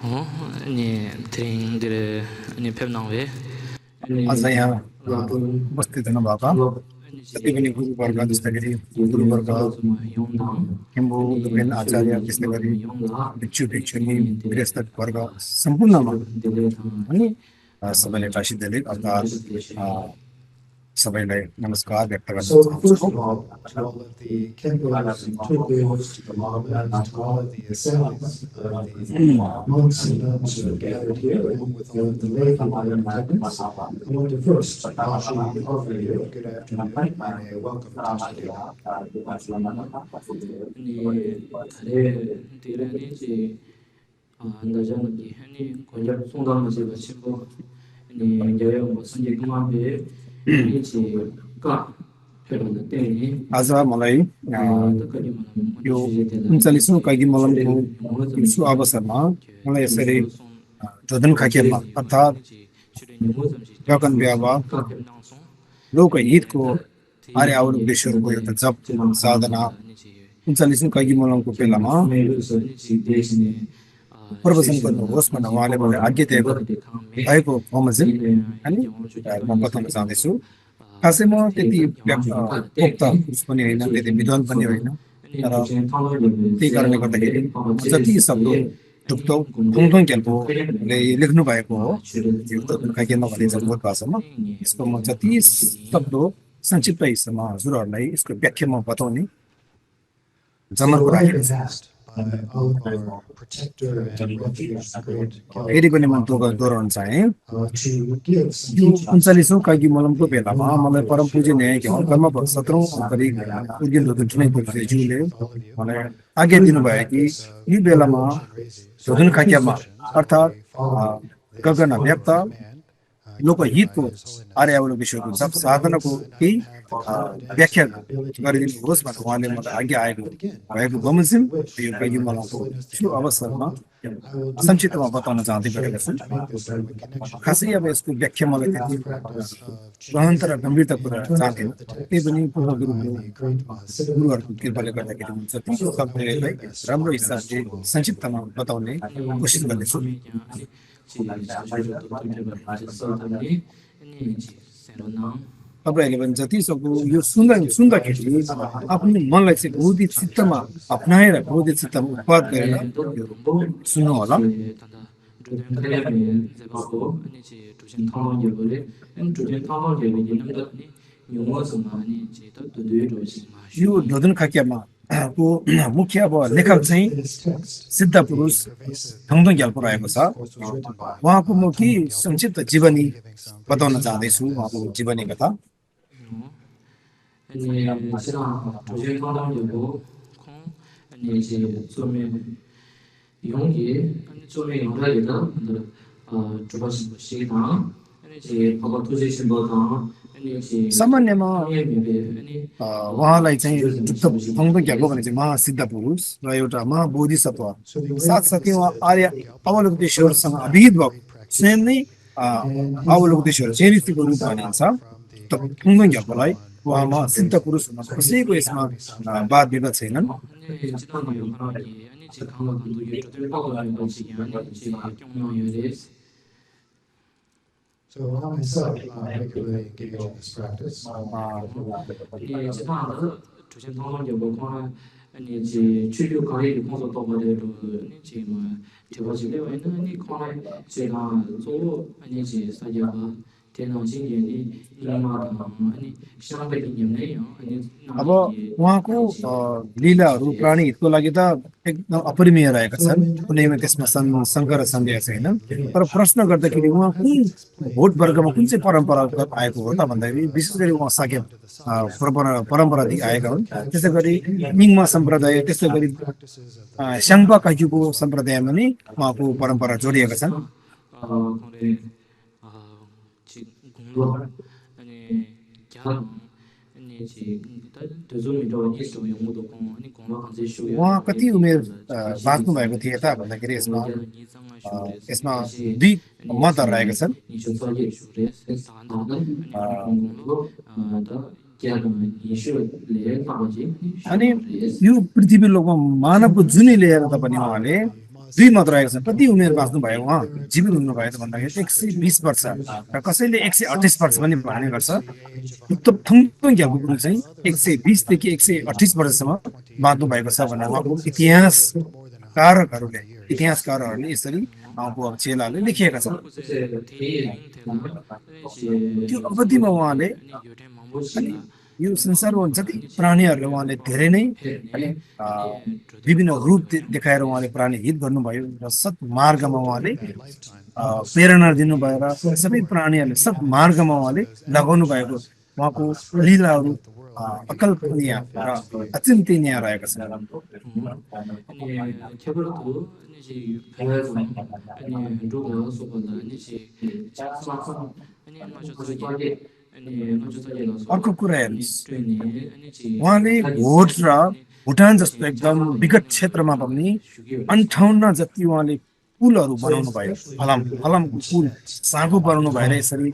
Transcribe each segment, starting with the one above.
अनि 트링들의 अनि 펩나वे आज अनि यहाँ लाटुन उपस्थित हुनुभएका अनि जति पनि गुरुवर्ग जस्तै गरी जिले गुरुवर्ग थालजुमा योंदा हिम्बू अनि विभिन्न आचार्य त्यस्तै गरी जुजुमा योंदा भिक्षु भिक्षुनी अनि दिले गृहस्थ वर्ग सम्पूर्णमा दिले अनि अनि सबैलाई काशी दिले अर्थात् सबैलाई नमस्कार व्यक्त गर्न So first चाहन्छु of all, to all of the Kempos, Turkos, to the Mohammedans, to all of the assemblies of the monks and nuns who are gathered here, along with all of the lay people in attendance, I want to first actually offer you a good afternoon and a welcome to study. अनि 다들 디레니 지 안다자는 게 아니 권력 송당을 제가 친구 아니 여여 뭐 선제 그만배 이지가 별로 때니 आज मलाई यो 39औं कागी मलमको शुभ अवसरमा मलाई यसरी जोधन खाकेमा अर्थात् गगन व्यावा लोकहितको आर्य अवलुदेशहरूको एउटा जप साधना 39औं कागी मलमको बेलामा प्रवचन गर्नुहोस् भनेर उहाँले मलाई आज्ञा दिएको भएको बमोजिम अनि म बताउन चाहन्दैछु खासै म त्यति पोख्त पनि होइन त्यति विद्वान पनि होइन तर त्यही कारणले गर्दाखेरि जति सक्दो टुक्टो खुङथुङ क्याल्पोले लेख्नु भएको हो यो खाकेमा भनिन्छ बोध भाषामा यसको म जति सक्दो संक्षिप्त हिस्सामा हजुरहरूलाई यसको व्याख्या म बताउने जमर्को राखेको छु All of our protector and refuge, great फेरि पनि म दोहोऱ्याउन चाहे to give some यो 39औं कागी मलमको बेलामा मलाई परम पूजनीय कर्म 17औं अन्तरी उर्गेन धोदुन ठुनै ज्यूले मलाई आज्ञा दिनुभयो कि यो बेलामा धोदुन खाक्यामा अर्थात् गगन व्यक्त लोकहितको आर्य अवलुदेशहरूको जप साधनाको केही व्याख्या गरिदिनुहोस् भनेर उहाँले मलाई आज्ञा आएको भएको बमोजिम यो कागी मलमको शुभ अवसरमा संक्षिप्तमा बताउन चाहँदै गरेको छु खासै अब यसको व्याख्या मलाई त्यति गहनता र गम्भीरतापूर्ण चाहन्थेन त्यही पनि पूर्व गुरुहरूको कृपाले गर्दाखेरि हुन्छ ती शब्दलाई राम्रो हिसाबले संक्षिप्तमा बताउने कोसिस गर्नेछु तपाईँहरूले पनि जति सक्दो यो सुन्दाखेरि आफ्नो मनलाई चाहिँ बौद्धिक चित्तमा अप्नाएर बौद्धिक चित्तमा उत्पाद गरेर सुन्नु होला यो धोदुन खाक्यामा को मुख्य अब लेखक चाहिँ सिद्ध पुरुष थङथङ ग्याल्पो रहेको छ उहाँको म के संक्षिप्त जीवनी बताउन चाहँदैछु उहाँको जीवनी कथा सामान्यमा उहाँलाई चाहिँ थङथङ ग्याल्पो भने चाहिँ महासिद्ध पुरुष र एउटा महाबोधिसत्व साथसाथै उहाँ आर्य अवलोकदेश्वरसँग अभिहित भएको स्वयं नै अवलोकदेश्वर चेरितीको रूप भनिन्छ थङथङ ग्याल्पोलाई उहाँमा सिद्ध पुरुष हुन कसैको यसमा वाद विवाद छैनन् So I myself regularly engage in this practice. 아니 이제 출교 가이드 공소 도바대로 이제 뭐 제가지고 있는 코너에 제가 저 아니 이제 사자가 대나 진행이 이마다 아니 시간이 있네요. 아니 अब उहाँको लीलाहरू प्राणी हितको लागि त एकदम अपरिमेय रहेका छन् कुनैमा त्यसमा शङ्कर सन्देह छैन तर प्रश्न गर्दाखेरि उहाँ कुन भोट वर्गमा कुन चाहिँ परम्परा आएको हो त भन्दाखेरि विशेष गरी उहाँ साके परम्परादेखि आएका हुन् त्यसै गरी मिङमा सम्प्रदाय त्यसै गरी स्याङ्पा काक्युको सम्प्रदायमा नै उहाँको परम्परा जोडिएका छन् उहाँ कति उमेर बाँच्नु भएको थिए त भन्दाखेरि यसमा दुई मतहरू रहेका छन् अनि यो पृथ्वी लोकमा मानवको जुनी ल्याएर त पनि उहाँले दुई मात्र आएको छ कति उमेर बाँच्नु भयो उहाँ जीवित हुनु भयो त भन्दाखेरि 120 वर्ष र कसैले 128 वर्ष पनि भन्ने गर्छ एकदम थुङ्ग्याको कुरो चाहिँ 120 देखि 128 वर्षसम्म बाँच्नु भएको छ भनेर उहाँको इतिहासकारहरूले यसरी उहाँको अब चेलाले लेखिएका छन् त्यो अवधिमा उहाँले अनि यो संसारमा जति प्राणीहरूले उहाँले धेरै नै विभिन्न रूप देखाएर उहाँले प्राणी हित गर्नुभयो र सत्मार्गमा उहाँले प्रेरणा दिनुभयो र सबै प्राणीहरूले सत्मार्गमा उहाँले लगाउनु भएको उहाँको लीलाहरू अकल्पनीय र अचिन्तनीय रहेका छन् अर्को कुरा हेर्नुहोस् उहाँले भोट र भुटान जस्तो एकदम विकट क्षेत्रमा पनि 58 जति उहाँले पुलहरू बनाउनु भयो फलामको पुल साँगो बनाउनु भएर यसरी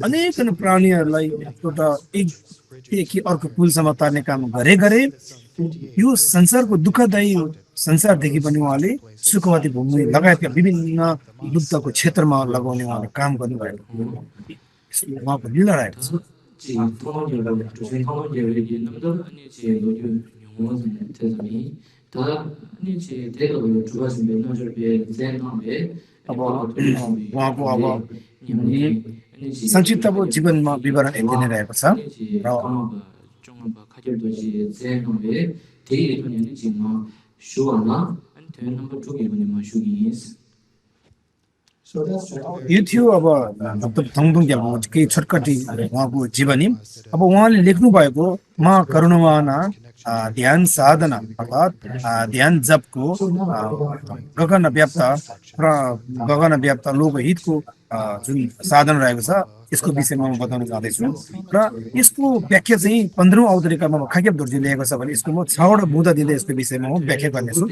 अनेक प्राणीहरूलाई एउटा एक अर्को पुलसम्म तार्ने काम गरे यो संसारको दुःखदायी संसारदेखि पनि उहाँले सुखवती भूमि लगायतका विभिन्न युद्धको क्षेत्रमा लगाउने उहाँले काम गर्नुभयो उहाँको लीला रहेको छ अब उहाँको अब संक्षिप्त अब जीवनमा विवरण यति नै रहेको छ र यो थियो अब थङदुङ ग्याल्मो केही छोटकटी उहाँको जीवनी अब उहाँले लेख्नु भएको मा करुणवाना ध्यान साधना अर्थात् ध्यान जपको गगन व्याप्त लोकहितको जुन साधन रहेको छ यसको विषयमा म बताउन चाहदैछु र यसको व्याख्या चाहिँ 15औं अवतरिकामा खाक्यप दोर्जी लेखेको छ भने यसको म 6वटा बुँदा दिँदै यसको विषयमा म व्याख्या गर्नेछु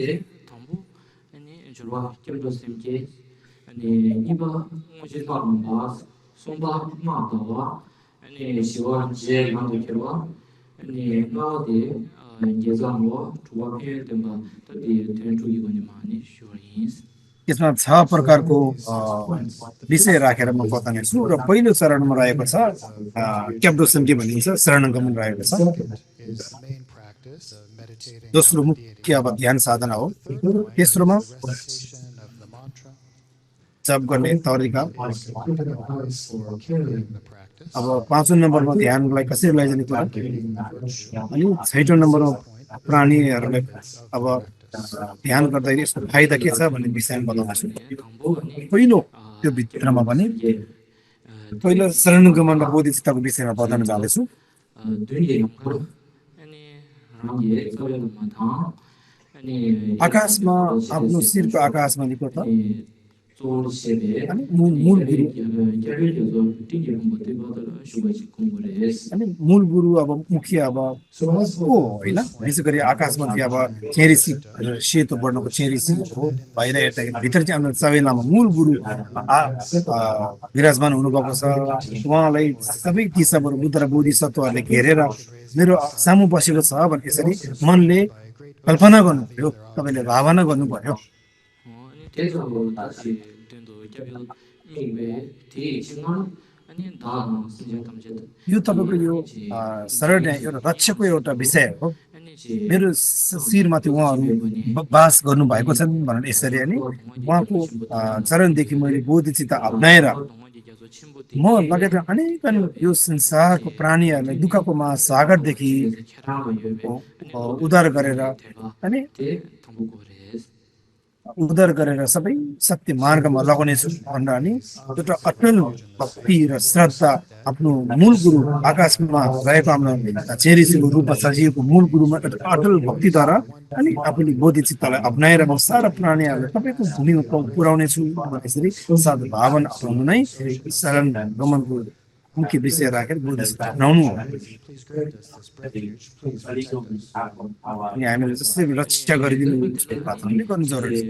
यसमा 6 प्रकारको विषय राखेर म बताउनेछु र पहिलो चरणमा रहेको छ क्याप्डोसम के भनिन्छ शरणगमन रहेको छ दोस्रो मुख्य अब ध्यान साधना हो तेस्रोमा जप गर्ने तरिका अब 5औं नम्बरमा ध्यानलाई कसरी लैजाने कुरा अनि 6औं नम्बरमा प्राणीहरूलाई अब ध्यान गर्दा यसको फाइदा के छ भन्ने विषयमा बताउँछु पहिलो त्यो भित्रमा पनि पहिलो शरणगमन र बोधिचित्तको विषयमा बताउन चाहन्छु आकाशमा आफ्नो शिरको आकाशमा निको त मूल गुरु अब मुख्य अब को होइन विशेष गरी आकाशमा चाहिँ अब चेरिसी सेतो वर्णको चेरिसी हो बाहिर हेर्दाखेरि भित्र चाहिँ आफ्नो सबैलामा मूल गुरु विराजमान हुनुभएको छ उहाँलाई सबै दिशाबाट बुद्ध र बोधिसत्वहरूले घेरेर मेरो सामु बसेको छ भने यसरी मनले कल्पना गर्नुभयो तपाईँले भावना गर्नुभयो यो तपाईँको यो शरण एउटा रक्षाको एउटा विषय हो मेरो शिरमाथि उहाँहरू बास गर्नुभएको छन् भनेर यसरी अनि उहाँको चरणदेखि मैले बोधिचित्त अप्नाएर म लगायत अनेक यो संसारको प्राणीहरूलाई दुःखको महासागरदेखि उद्धार गरेर सबै सत्य मार्गमा लगाउनेछु भनेर अनि एउटा अटल भक्ति र श्रद्धा आफ्नो मूल गुरु आकाशमा रहेको आफ्नो चेरिसीको रूपमा सजिएको मूल गुरुमा एउटा अटल भक्तिद्वारा अनि आफूले बोधिचित्तलाई अप्नाएर म सारा प्राणीहरूलाई तपाईँको भूमिमा पुर्याउनेछु यसरी सद्भावना अपनाउनु नै शरण गमनको मुख्य विषय राखेर बोधिचित्त अपनाउनु हो अनि हामीले जसरी रक्षा गरिदिनु प्रार्थनाले गर्नु जरुरी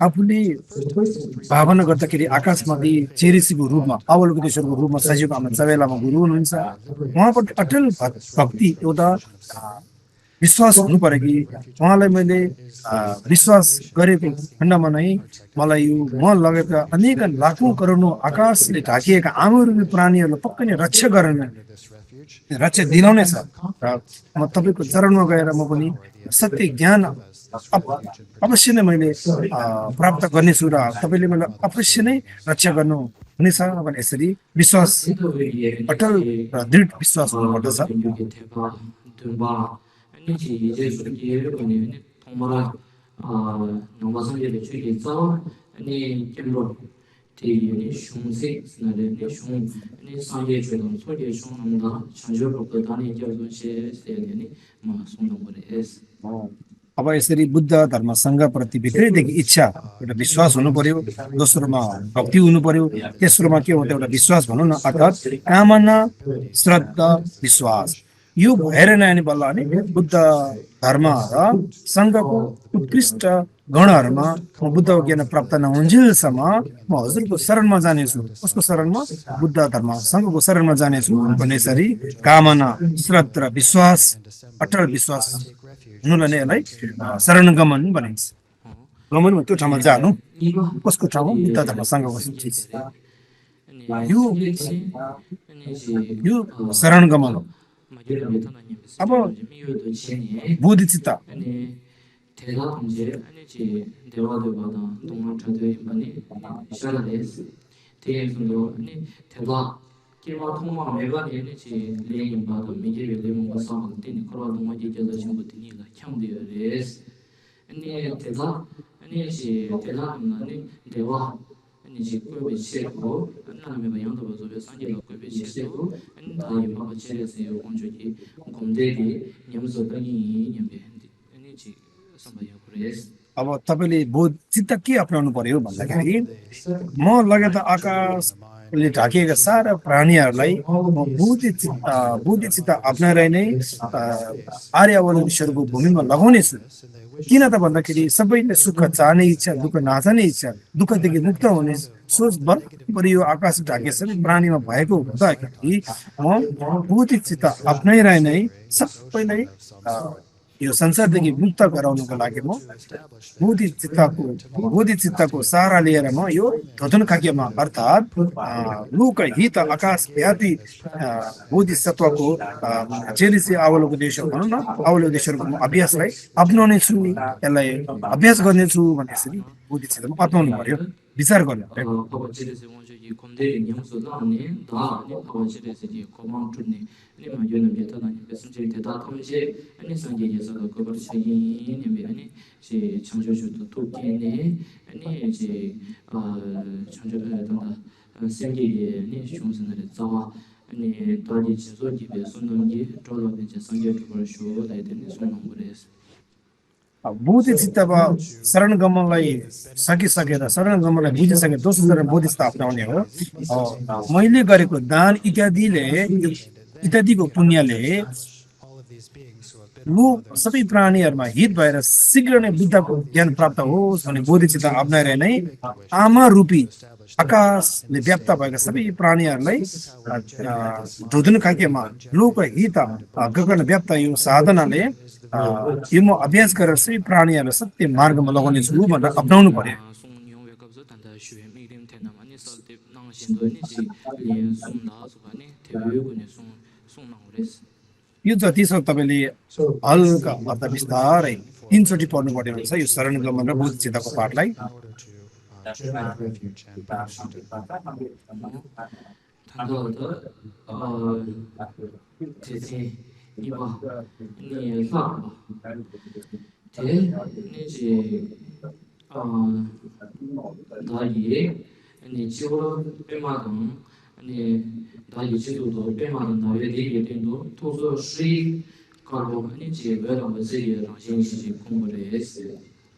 आफूले भावना गर्दाखेरि आकाशमाथि चेरिसीको रूपमा अवलोकनेश्वरको रूपमा सजीवको आमा चबेलामा गुरु हुनुहुन्छ उहाँप्रति अटल भक्ति एउटा विश्वास हुनु पर्यो कि उहाँलाई मैले विश्वास गरेको खण्डमा नै मलाई यो म लगेका अनेक लाखौँ करोडौँ आकाशले ढाकिएका आमारूपी प्राणीहरूलाई पक्कै नै रक्षा गर्ने रक्षा दिलाउने छ र म तपाईँको चरणमा गएर म पनि सत्य ज्ञान अवश्य नै मैले प्राप्त गर्नेछु र तपाईँले मलाई अवश्य नै रक्षा गर्नु हुनेछ भने यसरी विश्वास अटल र दृढ विश्वास हुनुपर्दछ अब यसरी बुद्ध धर्मसँग प्रति भित्रैदेखि इच्छा एउटा विश्वास हुनु पर्यो दोस्रोमा भक्ति हुनु पर्यो तेस्रोमा के हो एउटा विश्वास भनौँ न अर्थात् कामना श्रद्धा विश्वास यो भएर नआउने बल्ल अनि बुद्ध धर्म र सङ्घको उत्कृष्ट गणहरूमा म बुद्धको ज्ञान प्राप्त नहुन्जेलसम्म म हजुरको शरणमा जानेछु उसको शरणमा बुद्ध धर्म सङ्घको शरणमा जानेछु भन्ने यसरी कामना श्रद्धा विश्वास अटल विश्वास हुनुलाई नै यसलाई शरणगमन भनिन्छ गमन त्यो ठाउँमा जानु कसको ठाउँमा बुद्ध धर्म सङ्घको चिज यो शरणगमन हो अब बोधिचित्त अब तपाईँले बोधिचित्त के अपनाउनु पर्यो भन्दाखेरि म लगेर आकाशले ढाकिएका सारा प्राणीहरूलाई बोधिचित्त अप्नाएर नै आर्य अवलोकेश्वरको भूमिमा लगाउनेछु किन त भन्दाखेरि सबैले सुख चाहने इच्छा दुःख नचाहने इच्छा दुःखदेखि मुक्त हुने सोच बराबरी यो आकाश ढाके सबै प्राणीमा भएको हुँदाखेरि म बोधिचित्त अप्नाइरहे नै सबैलाई यो संसारदेखि मुक्त गराउनको लागि म बोधिचित्तको सहारा लिएर म यो धोधन खाक्यमा अर्थात् लोक हित आकाश व्यापी बोधिसत्वको चेरिसी अवलोकनेश्वर भनौँ न अवलोकनेश्वरको म अभ्यासलाई अप्नाउने छु यसलाई अभ्यास गर्नेछु भन्ने यसरी बोधिचित्तमा अप्नाउनु पर्यो विचार गर्नु पर्यो बोधिचित्तमा शरणगमनलाई सकिसकेर शरणगमनलाई बुझिसके दोस्रो चरण बोधिचित्त अप्नाउने हो मैले गरेको दान इत्यादिको पुण्यले लोक सबै प्राणीहरूमा हित भएर शीघ्र नै बुद्धको ज्ञान प्राप्त होस् भन्ने बोधिचित्त अप्नाएर नै आमा रूपी आकाशले व्याप्त भएका सबै प्राणीहरूलाई धोधन खाक्यमा लोक हित गगन व्याप्त यो साधनाले यो म अभ्यास गरेर सबै प्राणीहरूलाई सत्य मार्गमा लगाउने छु भनेर अप्नाउनु पर्यो यो जति छ तपाईँले हल्का अर्थात् बिस्तारै 3 चोटि पढ्नु पर्ने हुन्छ यो शरणगमन र बोधिचित्तको पाठलाई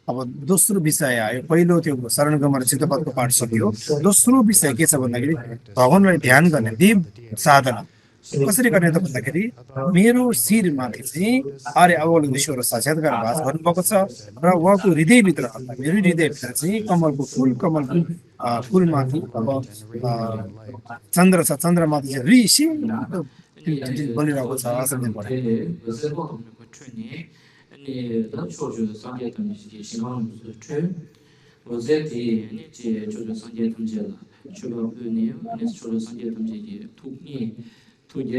अब दोस्रो विषय आयो पहिलो त्यो शरण गमन चित्तपदको पाठ सक्यो दोस्रो विषय के छ भन्दाखेरि भगवानलाई ध्यान गर्ने देव साधना कसरी गर्ने त भन्दाखेरि मेरो शिरमाथि चाहिँ आर्य अवलोकेश्वर साक्षात्कार भास गर्नुभएको छ र उहाँको हृदयभित्र मेरो हृदयभित्र चाहिँ कमलको फुलमाथि अब चन्द्र छ चन्द्रमाथि चाहिँ ऋषि बलिरहेको छ आसन你的就是商业等级希望是全，我在地你这就是商业等级了，除了半年，你除了商业等级的土地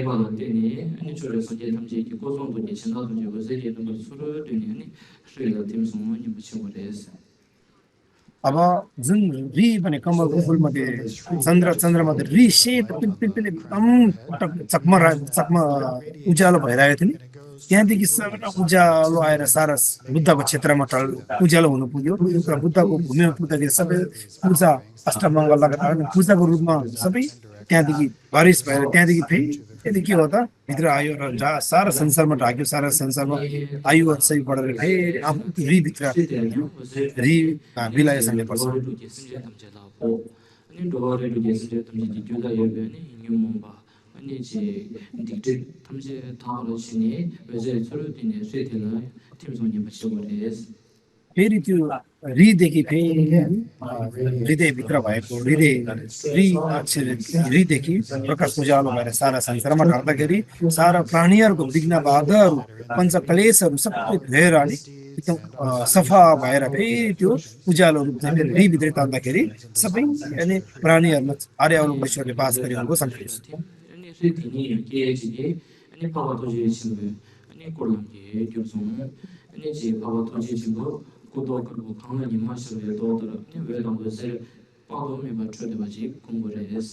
吧的对你，你除了商业等级的各种东西，其他东西我在地那个除了对你，谁的听说你不去过这些？ अब जुन रि भने कमलको फुलमध्ये चन्द्रमाथि रि सेतो पिलपिल एकदम चकमा उज्यालो भइरहेको थियो नि त्यहाँदेखि सबैटा उज्यालो आएर सारा बुद्धको क्षेत्रमा उज्यालो हुनु पुग्यो र बुद्धको भूमिमा पुग्दाखेरि सबै पूजा अष्टमङ्गल लगातार पूजाको रूपमा सबै त्यहाँदेखि बारिस भएर त्यहाँदेखि फेरि त्यहाँदेखि के हो त भित्र आयो र सारा संसारमा ढाक्यो सारा संसारमा आयु सही बढेर फेरि आफ्नो भित्र विलयसँगले पर्छ 아니 지 디트 탐제 타로 신이 외제 서로디네 쇠테나 팀선이 맞춰버려서 फेरि त्यो हृदयदेखि फेरि हृदयभित्र भएको हृदयदेखि प्रकाश उज्यालो भएर सारा संसारमा ढल्दाखेरि सारा प्राणीहरूको विघ्न बाधाहरू पञ्चक्लेशहरू सबै धोएर अनि एकदम सफा भएर फेरि त्यो उज्यालो रूप चाहिँ हृदयभित्र तान्दाखेरि सबै अनि प्राणीहरूमा आर्य अवलोकेश्वरले बास गरिरहेको सङ्केत अनि 쇠테니 केजि게 अनि पावातोजी 친구 अनि 콜랑게 교송 अनि 지 पावातोजी 친구 고도그리고 강한 입맛으로 도더라 왜라고 해서 पावोमे बच्चोले बजी कुंगुरेस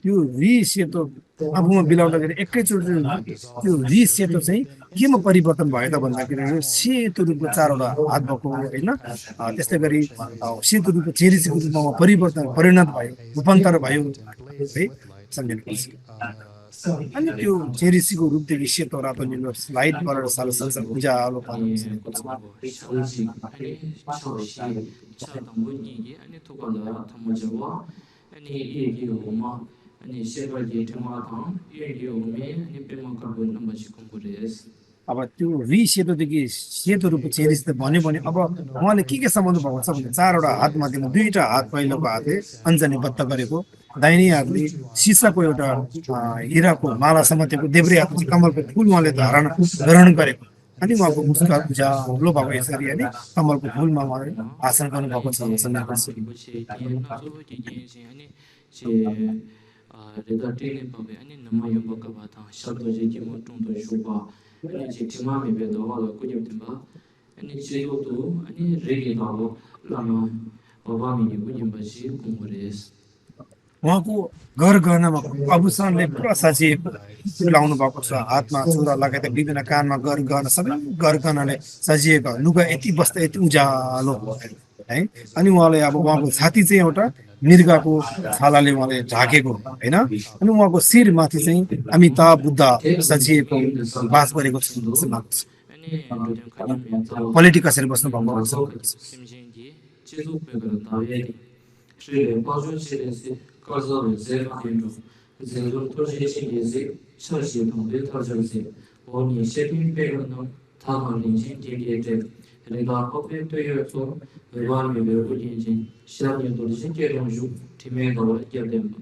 त्यो रि सेतो आफूमा बिलाउँदाखेरि एकैचोटि त्यो रि सेतो चाहिँ केमा परिवर्तन भयो त भन्दाखेरि सेतो रूपको चारवटा हात भएको होइन त्यस्तै गरी सेतो रूपको चेरिसीको रूपमा परिणत भयो रूपान्तर भयो है सम्झिनुपर्छ अनि त्यो चेरिसीको रूपदेखि सेतो रातो निलो लाइट गरेर साल संसार उज्यालो पार्नु अनि 얘기하고만 아니 세벌기 테마당 얘기하고면 아니 빼먹고 넘어 지금 그래서 अब त्यो रि सेतोदेखि सेतो रूपको चेरिस त भन्यो भने अब उहाँले के सम्बन्ध भएको छ भने चारवटा हात मध्येमा दुईटा हात पहिलोको हातले अञ्जनीबद्ध गरेको दाहिने हातले सिसाको एउटा हिराको माला समातेको देब्रे हातले चाहिँ कमलको फुल उहाँले ग्रहण गरेको अनि उहाँको मुस्कान उज्यालो भएको यसरी अनि कमलको फुलमा उहाँले आसन गर्नुभएको छ 레다티네 법에 아니 너무 연구가 봐다 셔도지 기본 정도 쇼바 아니 지금만 배도 와도 꾸준히 봐 아니 지도도 아니 레기도 라마 오바미니 꾸준히 봐지 공부레스 उहाँको घर गर्नमा अबुसनले पुरा साचिएको लाउनु भएको छ हातमा चुरा लगाएर विभिन्न कानमा घर गर्न सबै घर गर्नले सजिएको लुगा यति बस्दा यति उज्यालो है अनि उहाँले अब उहाँको छाती चाहिँ एउटा मृगको छालाले उहाँले ढाकेको होइन अनि उहाँको शिरमाथि चाहिँ अमिताभ बुद्ध सजिएको बास गरेको छ क्वालिटी कसरी बस्नु भएको छ 가서는 제가인도 제가 도시에서 처시 동네 터져서 원이 세빙배는 다만 인생계에 내가 법에 되어서 의관을 배우고 인생 시간이 도시 계룡주 팀에가 왔게된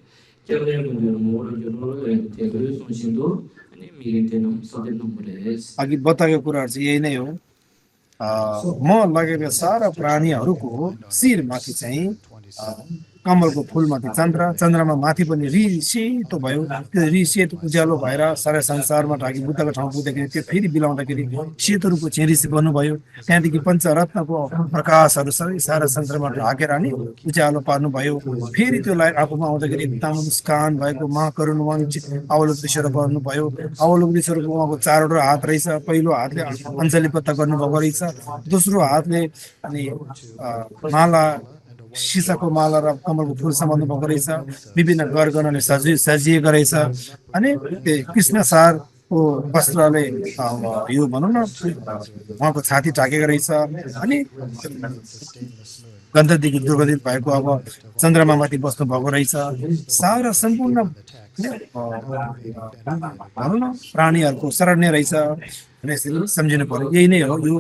결례는 모르는 대그를 손신도 아니 미래되는 서된 nombrez अघि बताएको कुराहरू चाहिँ यही नै हो म लगेका सारा प्राणीहरूको शिरमाथि चाहिँ कमलको फुलमाथि चन्द्रमा माथि पनि रि सेतो भयो त्यो रि सेतो उज्यालो भएर सारा संसारमा ढाकी बुद्धको ठाउँ पुग्दाखेरि त्यो फेरि बिलाउँदाखेरि सेतो रूपको चेरिसी बन्नुभयो त्यहाँदेखि पञ्चरत्नको प्रकाशहरू सबै सारा संसारमा ढाकेर अनि उज्यालो पार्नुभयो फेरि त्यो लाइट आफूमा आउँदाखेरि एकदम मुस्कान भएको महाकरुण अवलोकेश्वर गर्नुभयो अवलोकेश्वरको उहाँको चारवटा हात रहेछ पहिलो हातले अञ्जलीबद्ध गर्नुभएको रहेछ दोस्रो हातले अनि माला सिसाको माला र कमलको फुल सम्बन्ध भएको रहेछ विभिन्न गरगहनाले सजिएको रहेछ अनि कृष्ण सार को वस्त्रले यो भनौँ न उहाँको छाती ढाकेको रहेछ अनि गन्धदेखि दुर्गन्धित भएको अब चन्द्रमामाथि बस्नु भएको रहेछ सारा सम्पूर्ण भनौँ न प्राणीहरूको शरण्य रहेछ भने यसरी सम्झिनु पर्यो यही नै हो यो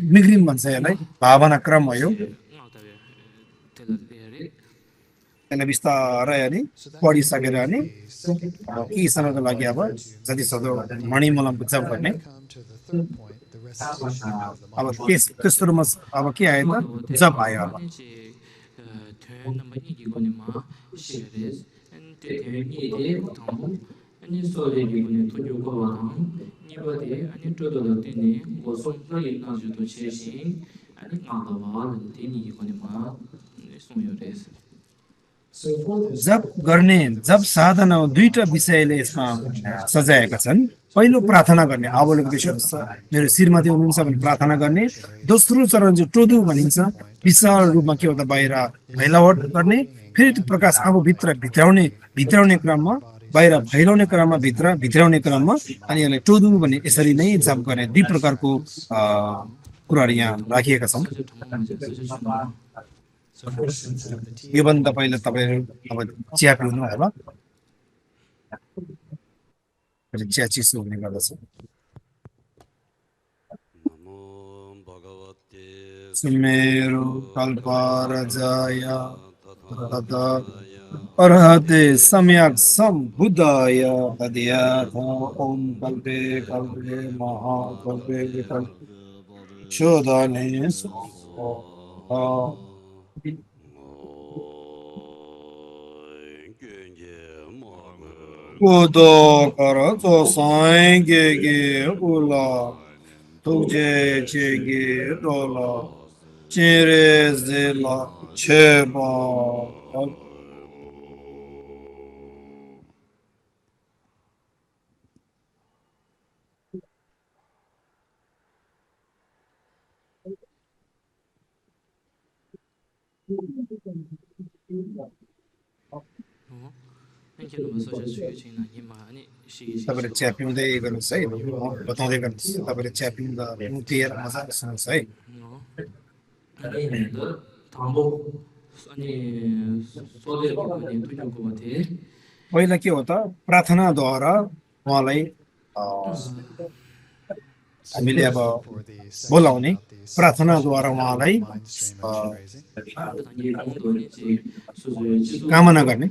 मिग्रिम भन्छ यसलाई भावना क्रम हो यो त्यसलाई बिस्तारै अनि पढिसकेर अनि केही समयको लागि अब जति सक्दो मणिमलमको जप गर्ने अब तेस्रोमा अब के आयो त जप आयो अब जप गर्ने जप साधना दुईटा विषयले यसमा सजाएका छन् पहिलो प्रार्थना गर्ने अवलोकन मेरो श्रीमती हुनुहुन्छ भने प्रार्थना गर्ने दोस्रो चरण चाहिँ टोदु भनिन्छ विशाल रूपमा के हो त बाहिर फैलावट गर्ने फेरि त्यो प्रकाश आफूभित्र भित्राउने क्रममा बाहिर फैलाउने क्रममा भित्राउने क्रममा अनि यसलाई टोदु भन्ने यसरी नै जप गर्ने दुई प्रकारको कुराहरू यहाँ राखिएका छन् योभन्दा पहिला तपाईँहरू अब चिया पिउनु होला चिया चिसो हुने गर्दछ सुमेरु कल्परजय अर्हते सम्यक् सम्बुद्धाय तद्याथ Om कल्पे कल्पे महाकल्पे कल्पे शोधने Udo kara to sange ge ula tuje chege dola chere zela cheba तपाईँले चिया पिउँदै गर्नुहोस् है बताउँदै गर्नुहोस् तपाईँले चिया पिउँदा पिएर मजाले सुन्नुहोस् है पहिला के हो त प्रार्थनाद्वारा उहाँलाई हामीले अब बोलाउने प्रार्थनाद्वारा उहाँलाई कामना गर्ने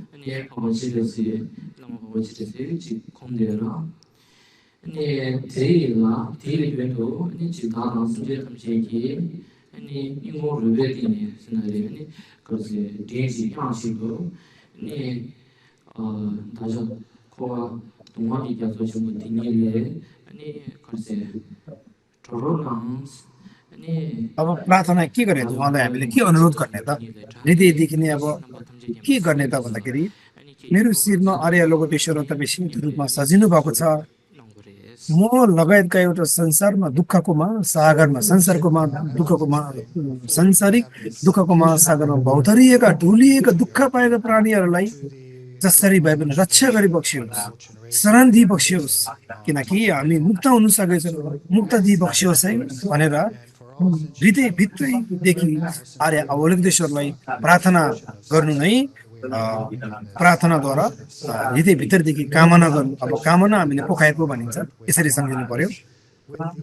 अब प्रार्थना के गर्ने उहाँलाई हामीले के अनुरोध गर्ने त हृदयदेखि नै अब के गर्ने त भन्दाखेरि मेरो शिरमा आर्य लोकटेश्वर तपाईँ सीमित रूपमा सजिनु भएको छ म लगायतका एउटा संसारमा दुःखको महासागरमा संसारको दुःखको सांसारिक दुःखको महासागरमा भौतरिएका ढुलिएका दुःख पाएका प्राणीहरूलाई जसरी भए पनि रक्षा गरी बक्सियोस् शरण दिई बक्सियोस् किनकि हामी मुक्त हुन सकेका छौँ मुक्त दिई बक्सियोस् है भनेर हृदयभित्रैदेखि आर्य अवलोकनेश्वरलाई प्रार्थना गर्नु नै प्रार्थनाद्वारा हृदयभित्रदेखि कामना गर्नु अब कामना हामीले पोखाएको भनिन्छ यसरी सम्झिनु पर्यो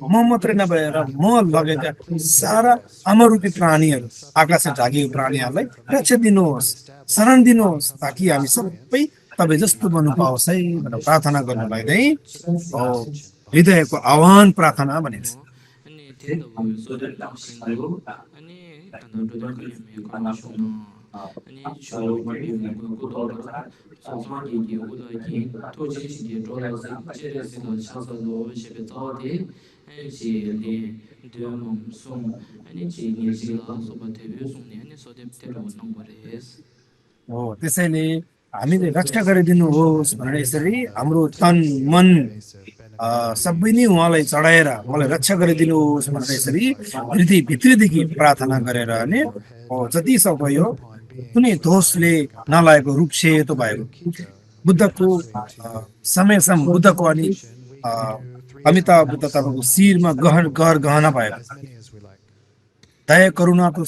म मात्रै नभएर म लगेका सारा अमरूपी प्राणीहरू आकाशमा ढाकिएको प्राणीहरूलाई रक्षा दिनुहोस् शरण दिनुहोस् ताकि हामी सबै तपाईँ जस्तो बन्नु पाओस् है भनेर प्रार्थना गर्नुलाई नै हृदयको आह्वान प्रार्थना भनिन्छ त्यसैले हामीले रक्षा गरिदिनुहोस् भनेर यसरी हाम्रो तन मन सबै नै उहाँलाई चढाएर उहाँलाई रक्षा गरिदिनुहोस् भनेर यसरी हृदयभित्रदेखि प्रार्थना गरेर अनि जति सक्यो कुनै दोषले नलागेको रूप सेतो भएको बुद्धको समयसम्म बुद्धको अनि अमिताभ बुद्ध तपाईँको शिरमा गहना भएको छ दया करुणाको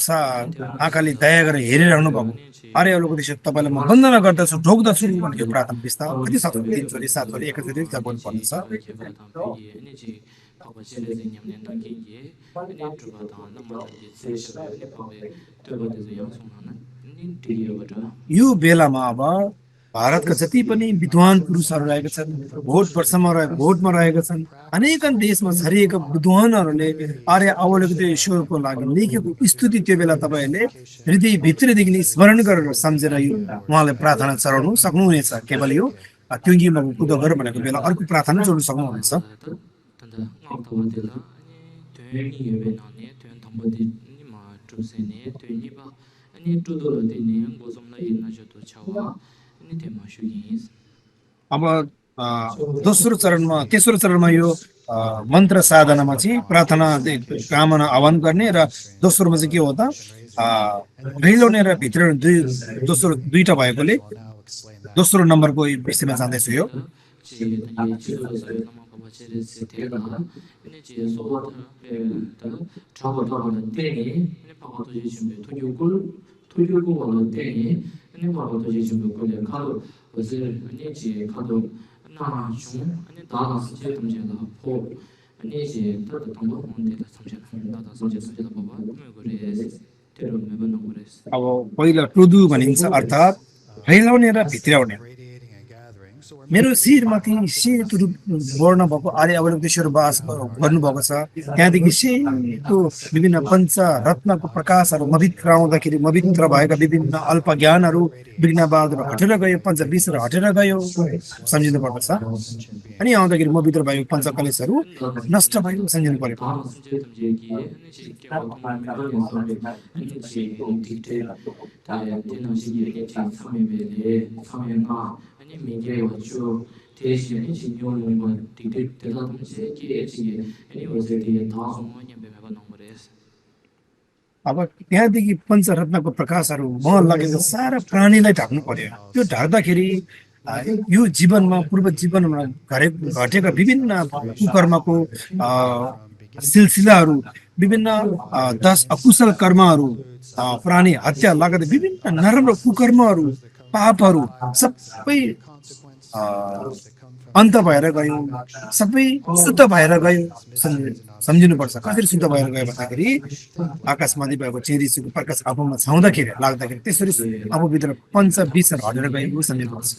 आँखाले दया गरेर हेरिरहनु भएको अरे अवलोकन तपाईँलाई म वन्दना गर्दछु ढोक्दछु भनेको प्रार्थना विस्तार कति सक्छ 3 चोटि 7 चोटि एकचोटि जपनु पर्नेछ यो बेलामा अब भारतका जति पनि विद्वान पुरुषहरू रहेका छन् भोटमा रहेका छन् अनेकन देशमा छरिएका विद्वानहरूले आर्य अवलोकित ईश्वरको लागि लेखेको स्तुति त्यो बेला तपाईँहरूले हृदय भित्रदेखि स्मरण गरेर सम्झेर यो उहाँलाई प्रार्थना चढाउनु सक्नुहुनेछ केवल यो ट्युङ्गीमा कुदो गर भनेको बेला अर्को प्रार्थना जोड्नु सक्नुहुनेछ अब दोस्रो चरणमा तेस्रो चरणमा यो मन्त्र साधनामा चाहिँ प्रार्थना कामना आह्वान गर्ने र दोस्रोमा चाहिँ के हो त रैलोने र भित्र दोस्रो दुईटा भएकोले दोस्रो नम्बरको विषयमा जाँदैछु यो अब पहिला टुदु भनिन्छ अर्थात् फैलाउने र भित्राउने मेरो शिरमाथि सेतो रूप वर्ण भएको आर्य अवलोकेश्वर वास गर्नुभएको छ त्यहाँदेखि सेतो विभिन्न पञ्च रत्नको प्रकाशहरू मभित्र आउँदाखेरि मभित्र भएका विभिन्न अल्प ज्ञानहरू विघ्नबाधहरू हटेर गयो पञ्चविषहरू हटेर गयो सम्झिनु पर्दछ अनि आउँदाखेरि मभित्र भएको पञ्चकलेशहरू नष्ट भयो सम्झिनु पर्यो अब त्यहाँदेखि पञ्चरत्नको प्रकाशहरू म लगेको सारा प्राणीलाई ढाक्नु पर्यो त्यो ढाक्दाखेरि यो जीवनमा पूर्व जीवनमा घटेका विभिन्न कुकर्मको सिलसिलाहरू विभिन्न 10 अकुशल कर्महरू प्राणी हत्या लगायत विभिन्न नराम्रो कुकर्महरू पापहरू सबै अन्त भएर गयो सबै शुद्ध भएर गयो सम्झिनुपर्छ कसरी शुद्ध भएर गयो भन्दाखेरि आकाशमाथि भएको चेरीको प्रकाश आफूमा छाउँदाखेरि लाग्दाखेरि त्यसरी आफूभित्र पञ्चविषहरू हटेर गएको सम्झिनुपर्छ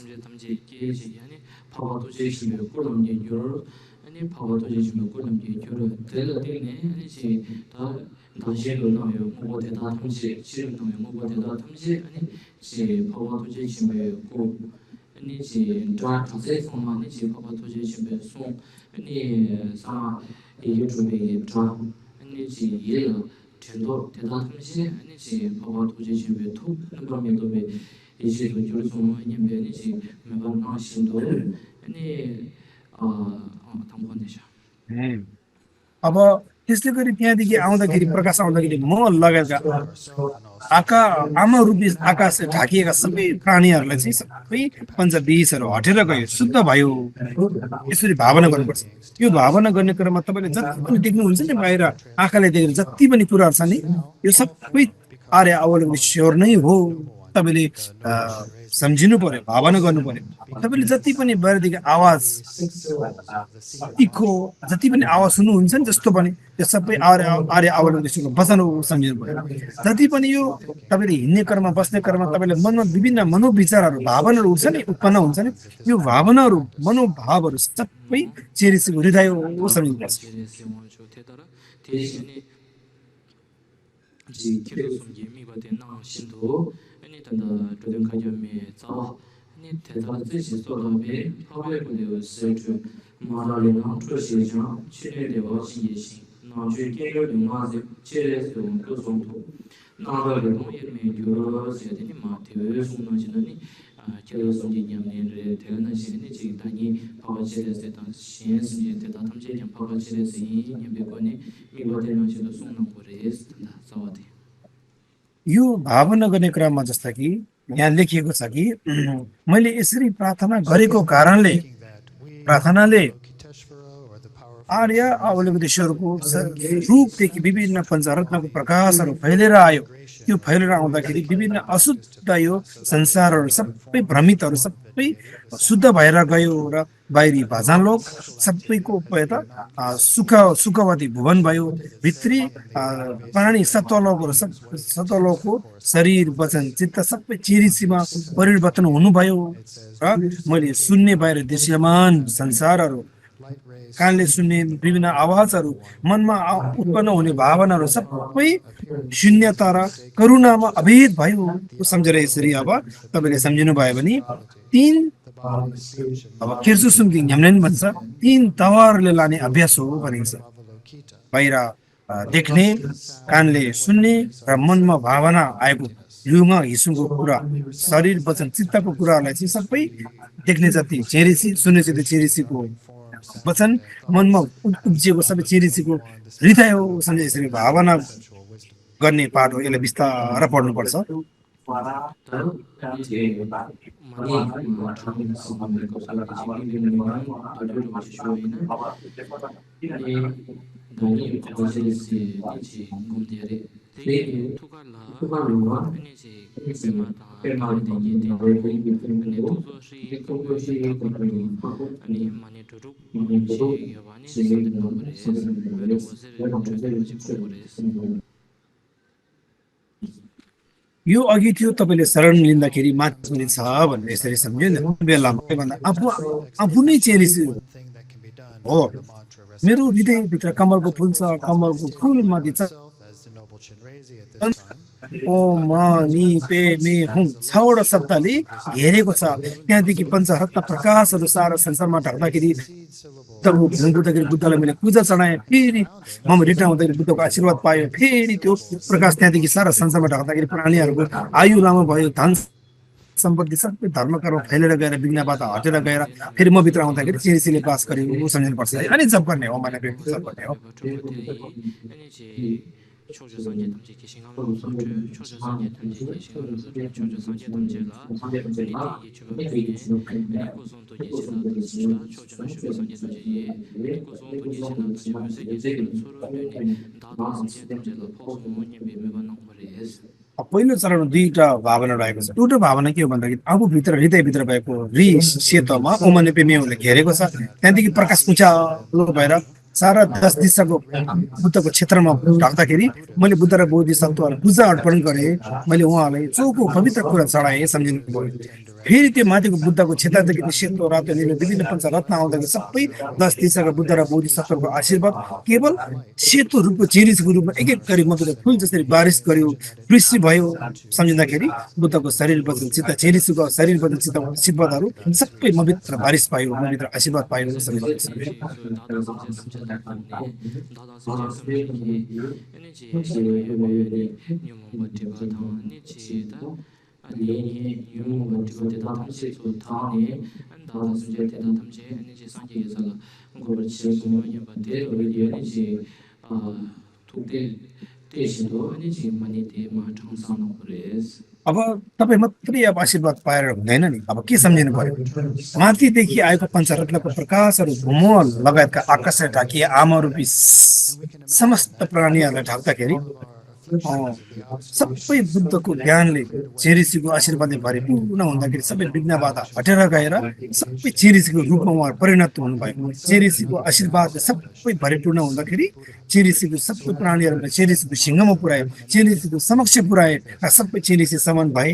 अब त्यसले गरी त्यहाँदेखि आउँदाखेरि प्रकाश आउँदाखेरि म लगायतका आमा रूपी आकाश ढाकिएका सबै प्राणीहरूलाई चाहिँ सबै पञ्चविषहरू हटेर गयो शुद्ध भयो यसरी भावना गर्नुपर्छ यो भावना गर्ने क्रममा तपाईँले जति पनि देख्नुहुन्छ नि बाहिर आँखाले देखेर जति पनि कुराहरू छ नि यो सबै आर्य अवलोकेश्वर नै हो तपाईँले सम्झिनु पर्यो भावना गर्नु पर्यो तपाईँले जति पनि बाहिरदेखि आवाज इको जति पनि आवाज सुन्नुहुन्छ नि जस्तो पनि त्यो सबै आर्य अवलोकेश्वरको वचन हो सम्झिनु पर्यो जति पनि यो तपाईँले हिँड्ने क्रममा बस्ने क्रममा तपाईँले मनमा विभिन्न मनोविचारहरू भावनाहरू उठ्छ नि उत्पन्न हुन्छ नि यो भावनाहरू मनोभावहरू सबै चेरिसको हृदय हो सम्झिनुपर्छ यो भावना गर्ने क्रममा जस्ता कि यहाँ लेखिएको छ कि मैले यसरी प्रार्थना गरेको कारणले प्रार्थनाले आर्य अवलम्बितेश्वरको रूपदेखि विभिन्न पञ्चरत्नको प्रकाशहरू फैलेर आयो त्यो फैलेर आउँदाखेरि विभिन्न अशुद्ध यो संसारहरू सबै भ्रमितहरू सबै शुद्ध भएर गयो र बाहिरी भजनलोक सबैको सुखवती भुवन भयो भित्री प्राणी सत्वलोकको शरीर वचन चित्त सबै चिरिसीमा परिवर्तन हुनुभयो र मैले सुन्ने बाहिर दृश्यमान संसारहरू कानले सुन्ने विभिन्न आवाजहरू मनमा उत्पन्न हुने भावनाहरू सबै शून्यता र करुणामा अभेद भयो सम्झेर यसरी अब तपाईँले सम्झिनु भयो भने तीन अब किर्सु सुन्दिङ झ्याम्लेन भन्छ तीन तवारले लाने अभ्यास हो भनिन्छ बाहिर देख्ने कानले सुन्ने र मनमा भावना आएको युङ हिसुङको कुरा शरीर वचन चित्तको कुराहरूलाई चाहिँ सबै देख्ने जति चेरिसी सुन्ने जति चेरिसीको वचन मनमा उब्जिएको सबै चिरिसीको हृदय हो सम्झे यसरी भावना गर्ने पाठ हो यसलाई बिस्तारै पढ्नुपर्छ यो अघि थियो तपाईँले शरण लिँदाखेरि माथि छ भनेर यसरी सम्झ्यो नि बेलामा आफू नै चेरिस हो मेरो हृदयभित्र कमलको फुल छ कमलको फुलमाथि छ ओ मनी पे मे हुँ छवटा शब्दले घेरेको छ त्यहाँदेखि पञ्चरत्न प्रकाशहरू सारा संसारमा ढल्दाखेरि बुद्धलाई मैले पूजा चढाएँ फेरि म रिटर्न हुँदाखेरि बुद्धको आशीर्वाद पायो फेरि त्यो प्रकाश त्यहाँदेखि सारा संसारमा ढल्दाखेरि प्राणीहरूको आयु लामो भयो धन सम्पत्ति सबै धर्म कर्म फैलेर गएर विघ्नबाट हटेर गएर फेरि म भित्र आउँदाखेरि चिरिसीले पास गरेको सम्झिनुपर्छ अनि जब गर्ने हो मलाई जब गर्ने हो 초조상제 탐지 기신하는 소주 초조상제 탐지 기신하는 소주 초조상제 탐지라 리디 유튜브 고송도 예시나 수라 초조상제 탐지 고송도 예시나 탐지 세계를 소로면이 다다상제 탐지라 포소모니 비메바는 거레스 पहिलो चरणमा दुईटा भावना रहेको छ एउटा भावना के हो भन्दाखेरि आफूभित्र हृदयभित्र भएको रिस सेतमा ओमने पेमेले घेरेको छ त्यहाँदेखि प्रकाश उचालो भएर सारा 10 दिशाको बुद्धको क्षेत्रमा ढल्दाखेरि मैले बुद्ध र बोधिसत्वहरू पूजा अर्पण गरेँ मैले उहाँलाई चौको पवित्र कुरा चढाएँ सम्झिनु भयो फेरि त्यो माथिको बुद्धको क्षेत्रदेखि सेतो रातो निलो विभिन्न पञ्चरत्न आउँदाखेरि सबै 10 दिशाका बुद्ध र बोधिसत्वको आशीर्वाद केवल सेतो रूपको चिरिसको रूपमा एक एक गरी मधुर फुल जसरी बारिश गर्यो वृष्टि भयो सम्झिँदाखेरि बुद्धको शरीर बदल चित्त चिरिसको शरीर बदल चित्त आशीर्वादहरू सबै मभित्र बारिश पायो मभित्र आशीर्वाद पायो 아니 유무가 되다 탐색소 다네 안다 순제 되다 탐색 아니지 상계에서가 그걸 지금 연바데 우리 아니지 독대 대신도 아니지 많이 대마 정상으로 그래서 अब तपाईँ मात्रै अब आशीर्वाद पाएर हुँदैन नि अब के सम्झिनु पर्यो माथिदेखि आएको पञ्चरत्नको प्रकाशहरू घुमोल लगायतका आकाशले ढाकिए आमा रूपी समस्त प्राणीहरूलाई ढाक्दाखेरि सबै बुद्धको ज्ञानले चेरिसीको आशीर्वादले भरिपूर्ण हुँदाखेरि सबै विघ्न बाधा हटेर गएर सबै चेरिसीको रूपमा उहाँहरू परिणत हुनुभयो चेरिसीको आशीर्वादले सबै भरिपूर्ण हुँदाखेरि चेरिसीको सबै प्राणीहरूलाई चेरिसीको सिंहमा पुर्यायो चेरिसीको समक्ष पुर्याए र सबै चेरिसी समान भए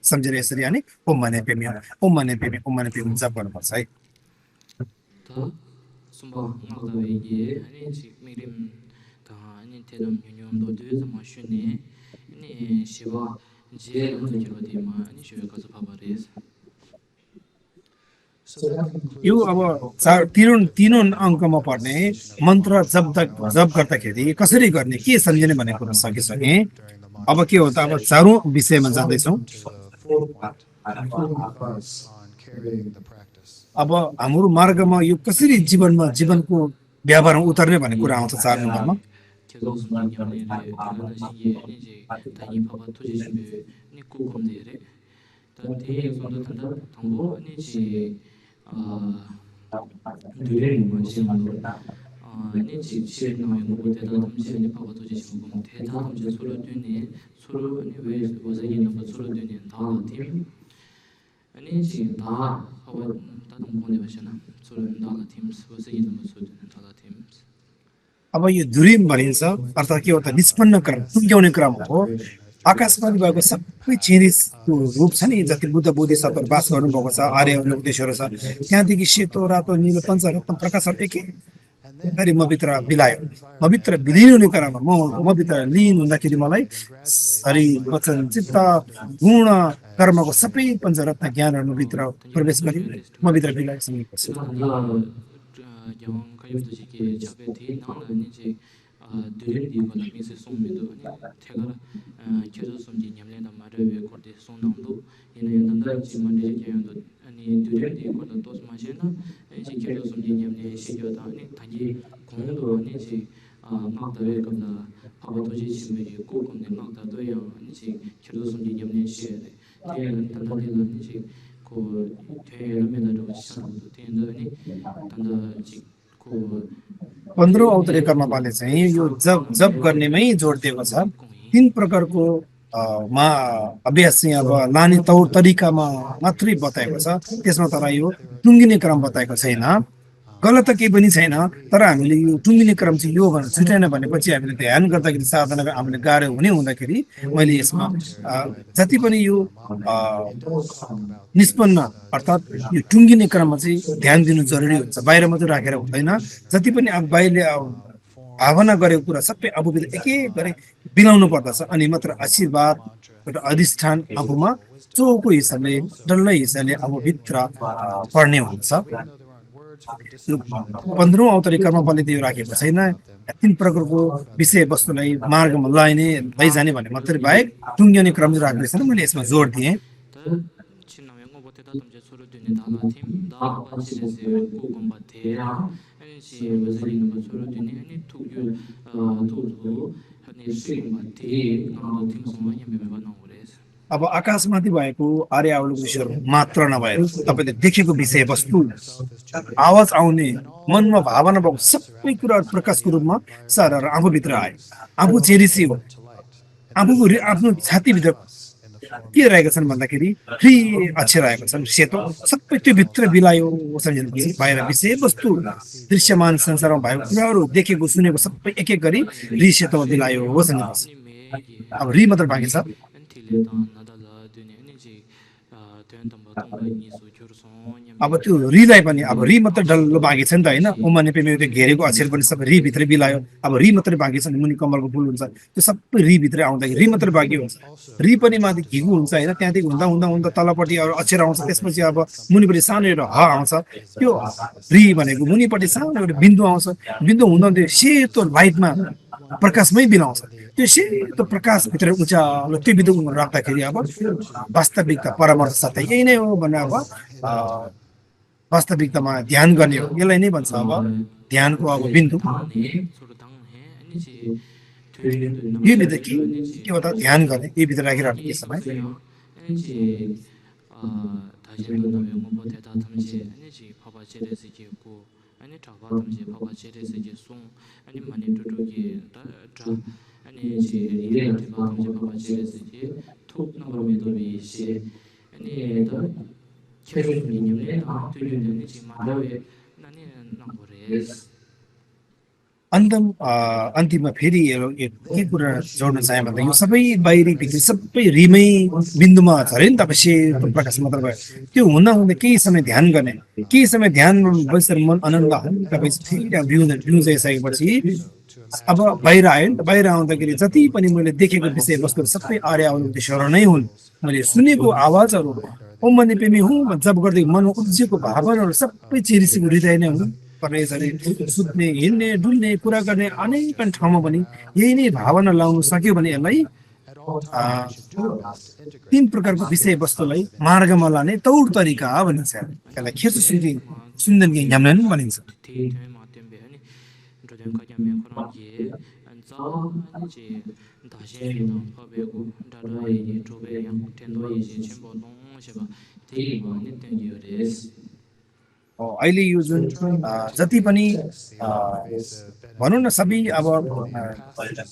सम्झेर यसरी अनि ओम माने पेमी ओम माने पेमी ओम माने पेमी जप गर्नुपर्छ है 대담 유념도 되서 마시네 아니 시바 제일 먼저 되마 아니 쇼에 가서 봐봐레스 यो अब तीनों अङ्कमा पर्ने मन्त्र जप गर्दाखेरि कसरी गर्ने के सम्झिने भन्ने कुरा सकिसके अब के हो त अब चारौं विषयमा जाँदैछौँ अब हाम्रो मार्गमा यो कसरी जीवनको व्यवहारमा उतर्ने भन्ने कुरा आउँछ 4 नम्बरमा 계속 수많이 하는 시기에 이제 다이 바바 토지심에 니고 건데래 다대에 손도 탄다 당보 아니지 누레는 뭐지 말로 아니 지치에 나오는 거 대다 담시 아니 바가 도지 지금 대다 담시 서로 되네 서로 아니 왜 와서 있는 거 서로 되네 다팀 아니 지금 다 하고 다른 번에 보시나 서로 다가 팀 와서 있는 거 서로 되는 다가 팀 अब यो धुरी भनिन्छ अर्थात् के हो त निष्पन्न क्रम टुङ्ग्याउने क्रम हो आकाशवाणी भएको सबै चिरिसको रूप छ नि जति बुद्ध बोधिसत्वहरू बास गर्नुभएको छ आर्य लोकदेशहरू छ त्यहाँदेखि सेतो रातो निलो पञ्चरत्न प्रकाशहरू एकै गरी म भित्र बिलायो म भित्र विलिन हुने क्रममा म भित्र लिन हुँदाखेरि मलाई शरीर वचन चित्त गुण कर्मको सबै पञ्चरत्न ज्ञानहरू भित्र प्रवेश गरी म भित्र बिलाइसकेको छु yang kayu tu sih capai di nang ni je dulu di kalau misal song itu ni tegar cerita song je nyamle dah mara we korde song nang tu ini nanda je mana je yang tu ni dulu di kalau tos macam na je cerita song je nyamle sih je dah ni tadi kong tu ni je nak dah we kalau apa tu je sih me ko kong ni nak dah tu yang ni je cerita song je nyamle sih dia nanda dia ni je को थे में ना जो शांत थे ना नहीं तंदा जी को 15औं अवतार कर्मपाले चाहिँ यो जप जप गर्नेमै जोड दिएको छ तीन प्रकारको मा अभ्यास चाहिँ अब लाने तौर तरिकामा मात्रै बताएको छ त्यसमा तर यो टुङ्गिने क्रम बताएको छैन गलत त केही पनि छैन तर हामीले यो टुङ्गिने क्रम चाहिँ यो भनेर छुट्याएन भनेपछि हामीले ध्यान गर्दाखेरि साधना हामीले गाह्रो हुने हुँदाखेरि मैले यसमा जति पनि यो निष्पन्न अर्थात् यो टुङ्गिने क्रममा चाहिँ ध्यान दिनु जरुरी हुन्छ बाहिर मात्रै राखेर हुँदैन जति पनि अब बाहिरले भावना गरेको कुरा सबै आफूभित्र एक एक गरी बिलाउनु पर्दछ अनि मात्र आशीर्वाद एउटा अधिष्ठान आफूमा चोखो हिसाबले डल्लै हिसाबले आफूभित्र पर्ने हुन्छ 15औं अवतार कर्मपाले त्यो राखेको छैन तीन प्रकारको विषय वस्तुलाई मार्गमा लैजाने भन्ने मात्रै बाहेक टुङ्गिने क्रम राखेको छैन मैले यसमा जोड दिएँ अब आकाशमाथि भएको आर्य अवलोकनहरू मात्र नभएर तपाईले देखेको विषय वस्तु आवाज आउने मनमा भावना भएको सबै कुरा प्रकाशको रूपमा सारा आफूभित्र आयो आफू चेरिसी हो आफूको आफ्नो छातीभित्र के रहेका छन् भन्दाखेरि फ्री अक्षर आएका छन् सेतो सबै त्यो भित्र बिलायो सम्झिनुपछि बाहिर विषय वस्तु दृश्यमान संसारमा भएको कुराहरू देखेको सुनेको सबै एक एक गरी रि सेतोमा बिलायो हो सम्झिनुपछि अब रि मात्र बाँकी छ अब त्यो रिलाई पनि अब रि मात्र डल्लो बाँकी छ नि त होइन उमा नेपेमे त्यो घेरेको अक्षर पनि सबै रि भित्र बिलायो अब रि मात्रै बाँकी छ नि मुनि कमलको फुल हुन्छ त्यो सबै रि भित्र आउँदाखेरि रि मात्रै बाँकी हुन्छ रि पनि माथि घिगु हुन्छ होइन त्यहाँदेखि हुँदा हुँदा हुँदा तलपट्टि अरू अक्षर आउँछ त्यसपछि अब मुनिपट्टि सानो एउटा ह आउँछ त्यो रि भनेको मुनिपट्टि सानो एउटा बिन्दु आउँछ बिन्दु हुँदा त्यो सेतो लाइटमा प्रकाशमै बिलाउँछ त्यो सेतो प्रकाशभित्र उचालो त्यो बिन्दु राख्दाखेरि अब वास्तविकता परमार्थ सत्य यही नै हो भने अब वास्तविकतामा ध्यान गर्ने हो यसलाई नै भन्छ अब ध्यानको अब बिन्दु यो भित्र के हो त ध्यान गर्ने यो भित्र राखिराख्नु के समय अन्तिममा फेरि के कुरा जोड्न चाहे भन्दा यो सबै बाहिरी भित्री सबै रिमै बिन्दुमा झरे नि तपाईँ सेतो प्रकाश मात्र भयो त्यो हुँदा हुँदै केही समय ध्यान गर्ने केही समय ध्यान बसेर मन आनन्द हल्का बिउजाइसकेपछि अब बाहिर आयो नि त बाहिर आउँदाखेरि जति पनि मैले देखेको विषय वस्तुहरू सबै आर्य अवलोकनहरू नै हुन् मैले सुनेको आवाजहरू ओम मनि पेमी हुँ जब गर्दै मनमा उब्जेको भावनाहरू सबै चिरिसीको हृदय नै हुन् यसरी सुत्ने हिँड्ने डुल्ने कुरा गर्ने अनेक ठाउँमा पनि यही नै भावना लाउन सक्यो भने यसलाई तीन प्रकारको विषय वस्तुलाई मार्गमा लाने तौर तरिका भनिन्छ यसलाई खेस सुन्दन ज्ञान भनिन्छ अहिले यो जुन जति पनि भनौँ न सबै अब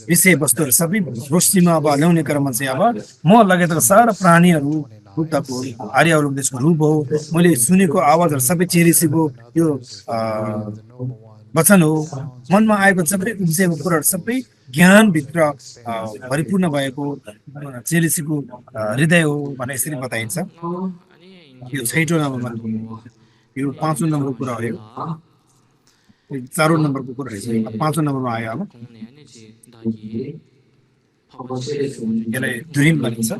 विषयवस्तुहरू सबै रोशनीमा अब ल्याउने क्रममा चाहिँ अब म लगायत सारा प्राणीहरू बुद्धको आर्य अवलम्बनको रूप हो मैले सुनेको आवाजहरू सबै चेरिसेको यो वचन हो मनमा आएको सबै उब्जेको कुराहरू सबै ज्ञानभित्र परिपूर्ण भएको चेरिसेको हृदय हो भनेर यसरी बताइन्छ यो 6औं नम्बरमा यो 5औं नम्बरको कुरा हो यो 4औं नम्बरको कुरा रहेछ 5औं नम्बरमा आयो अब यसलाई ड्रिम भनिन्छ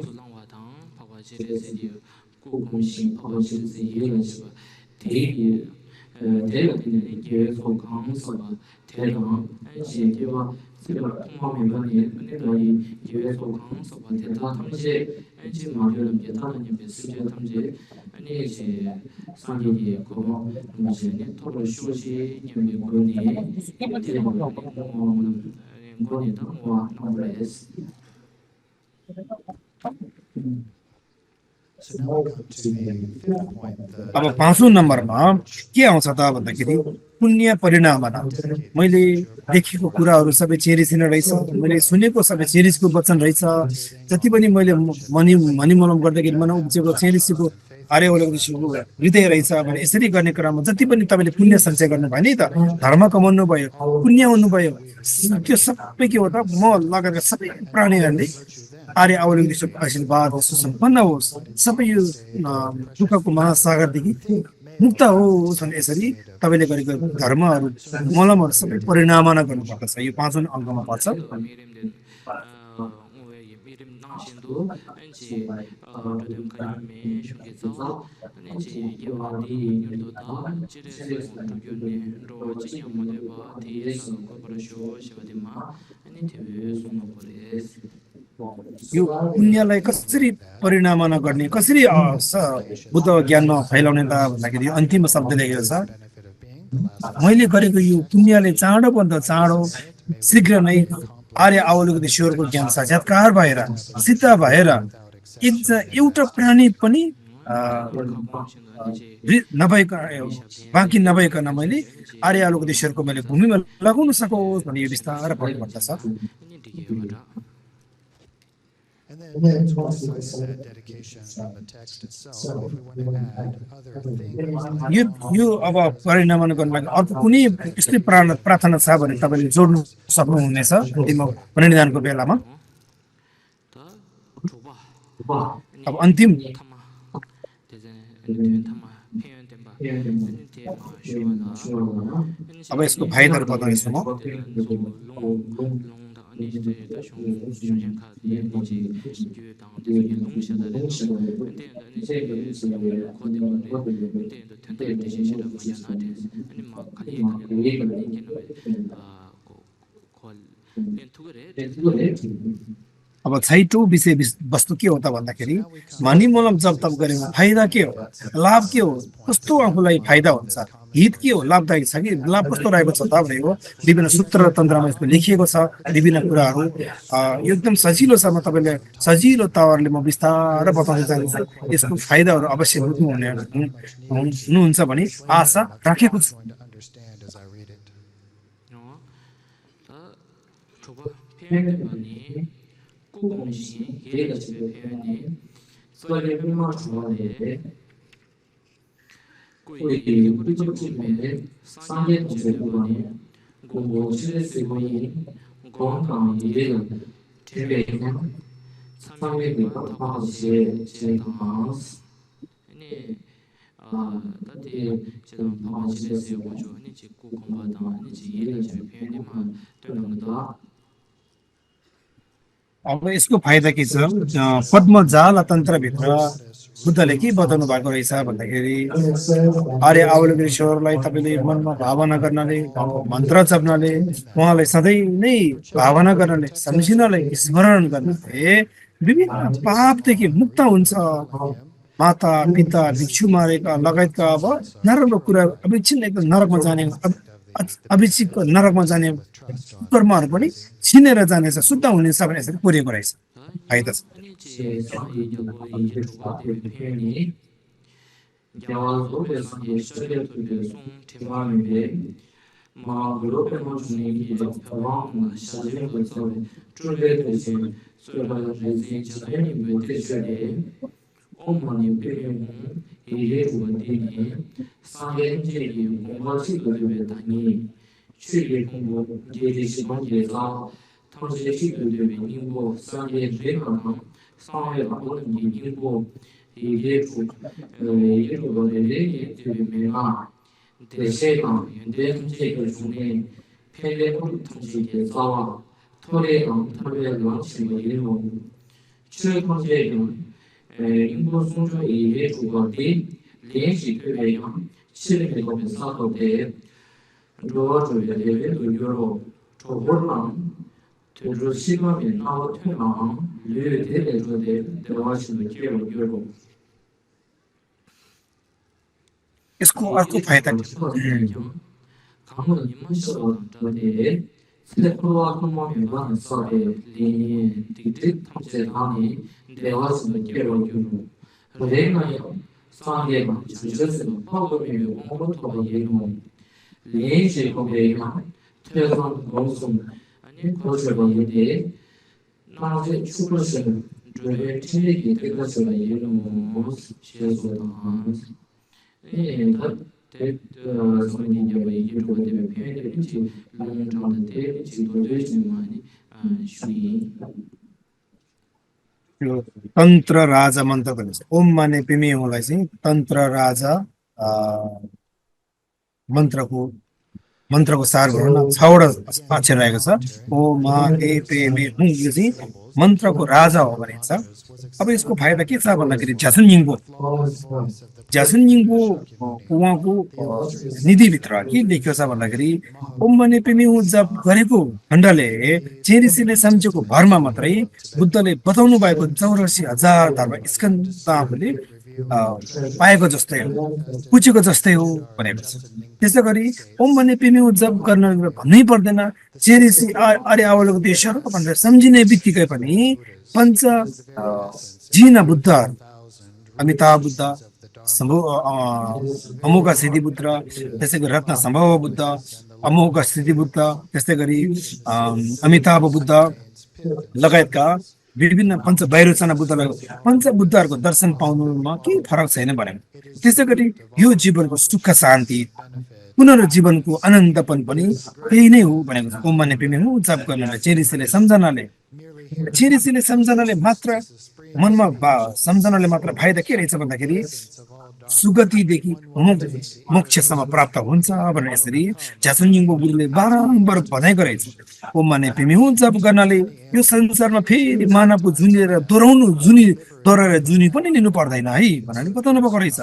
So now we come to the fifth point. अब 5औं नम्बरमा के आउँछ त भन्दाखेरि पुण्य परिणाम मैले देखेको कुराहरू सबै चेरिसिन रहेछ मैले सुनेको सबै चेरिसको वचन रहेछ जति पनि मैले मनिमलम गर्दाखेरि मन उब्जेको चेरिसको आर्य अवलम्बनको हृदय रहेछ भने यसरी गर्ने क्रममा जति पनि तपाईँले पुण्य सञ्चय गर्नु भयो नि त धर्म कमाउनु भयो पुण्य हुनुभयो त्यो सबै के हो त म लगायत सबै प्राणीहरूले आर्य अवलम्बनको आशीर्वाद सुसम्पन्न होस् सबै यो दुःखको महासागरदेखि मुक्त होस् भने यसरी तपाईँले गरेको धर्महरू मलमहरू सबै परिणामना गर्नुपर्दछ यो 5औं अङ्कमा पर्छ यो पुण्यलाई कसरी परिणामना गर्ने कसरी बुद्ध ज्ञानमा फैलाउने त भन्दाखेरि यो अन्तिम शब्द लेखेको छ मैले गरेको यो पुण्यले चाँडोभन्दा चाँडो शीघ्र नै आर्य अवलोकनेश्वरको ज्ञान साक्षात्कार भएर सिद्ध भएर एउटा प्राणी पनि बाँकी नभइकन मैले आर्य अवलोकनेश्वरको मैले भूमिमा लगाउन सकोस् भन्ने यो विस्तार भन्नुपर्दछ And then it's also said dedication in the text itself. If we want to add other things. यो अब परिणामन गर्नको लागि अर्को कुनै यस्तै प्रार्थना छ भने तपाईँले जोड्नु सक्नुहुनेछ अन्तिम परिनिधानको बेलामा अब अन्तिम अब यसको फाइदाहरू बताउनेछु म अब 6औं विषय वस्तु के हो त भन्दाखेरि मनिमलम जब तप गरेमा फाइदा के हो लाभ के हो कस्तो आफूलाई फाइदा हुन्छ हित के हो लाभदायक छ कि लाभ कस्तो रहेको छ त भनेको विभिन्न सूत्र र तन्त्रमा यसको लेखिएको छ विभिन्न कुराहरू एकदम सजिलो छ म तपाईँले सजिलो तवरले म विस्तार बताउन चाहन्छु यसको फाइदाहरू अवश्य हुनुहुन्छ भने आशा राखेको छु अब यसको फाइदा के छ पद्मजाल तन्त्रभित्र बुद्धले के बताउनु भएको रहेछ भन्दाखेरि आर्य अवलोकनेश्वरलाई तपाईँले मनमा भावना गर्नाले मन्त्र जप्नाले उहाँलाई सधैँ नै भावना गर्नाले सम्झिनाले स्मरण गर्नाले विभिन्न पापदेखि मुक्त हुन्छ माता पिता भिक्षु मारेका लगायतका अब नराम्रो कुरा अविच्छिन्न एकदम नरकमा जाने अभिचित नरकमा जाने कर्महरू पनि छिनेर जानेछ शुद्ध हुनेछ भने यसरी पुर्याएको रहेछ फाइदा छ gyāvā sōpē sāngyē shakē tūpē sōng tīmā mīpē mā gulōpē mā chūnē kī pēwāng nā shācīmē kō tsāwē chūpē tūshē sōpē rēzhē chāyēnī bē tēshūrē ōm māni pēpē mōng īrē rūwa tēnē sāngyē njē kī gōngwā chī kō tūpē tāngī chūpē kōngbō jē tē shikāng jē zā tāngshē chī kō tūpē nīngbō sāngyē rē kā tāng sāngyē rā kō tūpē nīngbō 이게주 이루어내는 이들이면 대세가 현대문제 중에 폐례물 통치계사와 토례랑 토례를 마치고 이루어 최근제는 인구 성장 이해주가 된联系对象실행에 검사도 돼 로아주의 레벨도 유로 조벌랑 대주 시간이 나와 퇴랑 류대대주의 대화시는 기회로 유로 यसको अर्को फाइदा 강은 임무시로 전에 스테프와 공모명과 서에 리니 디딕 탐색하니 대화시는 기회로 유로 레이나요 상계가 주제는 파고미며 공부토가 예로 리엔시 공개가 퇴선 공송 아니 거절과 예대 나중에 추구시는 주의 팀이 되어서가 예로 시에서다 तन्त्र राजा मन्त्र भनिन्छ ओम माने पेमेहोलाई चाहिँ तन्त्र राजा मन्त्रको सार भनौँ न 6 वटा अक्षर रहेको छ ओ मा ए पे मे हुँ यो चाहिँ मन्त्रको राजा हो भनिन्छ अब यसको फाइदा के छ भन्दाखेरि ज्यासुनयिङको उहाँको निधिभित्र के लेखिएको छ भन्दाखेरि ओम माने पेमे हुँ जप गरेको खण्डले चेरिसीले सम्झेको भरमा मात्रै बुद्धले बताउनु भएको 84,000 धर्म स्कन्दाहरूले पाएको जस्तै हो पुचेको जस्तै हो भनेको छ त्यसै गरी ओम माने पेमे हुँ जप गर्न भन्नै पर्दैन चेरिसी अरे आवलेको देशहरू भनेर सम्झिने बित्तिकै पनि पञ्च जीना बुद्ध अमिताभ बुद्ध अमोघ सिद्धि बुद्ध त्यसै गरी रत्न सम्भव बुद्ध अमोघ सिद्धि बुद्ध त्यस्तै गरी अमिताभ बुद्ध लगायतका विभिन्न पञ्च वैरोचना बुद्धहरूको दर्शन पाउनुमा केही फरक छैन भने त्यसै गरी यो जीवनको सुख शान्ति पुनर्जीवनको आनन्दपन पनि त्यही नै हो भनेको छ ओम माने पेमे हुँ जप गर्नले चेरिसीले सम्झनाले मात्र मनमा सम्झनाले मात्र फाइदा के रहेछ भन्दाखेरि सुगतिदेखि मोक्षसम्म प्राप्त हुन्छ भनेर यसरी ज्यासुनयिङको गुरुले बारम्बार भनेको रहेछ ओम माने पेमे हुँ जप गर्नाले यो संसारमा फेरि मानवको जुनेर दोहोऱ्याएर जुनी पनि लिनु पर्दैन है भनेर बताउनु भएको रहेछ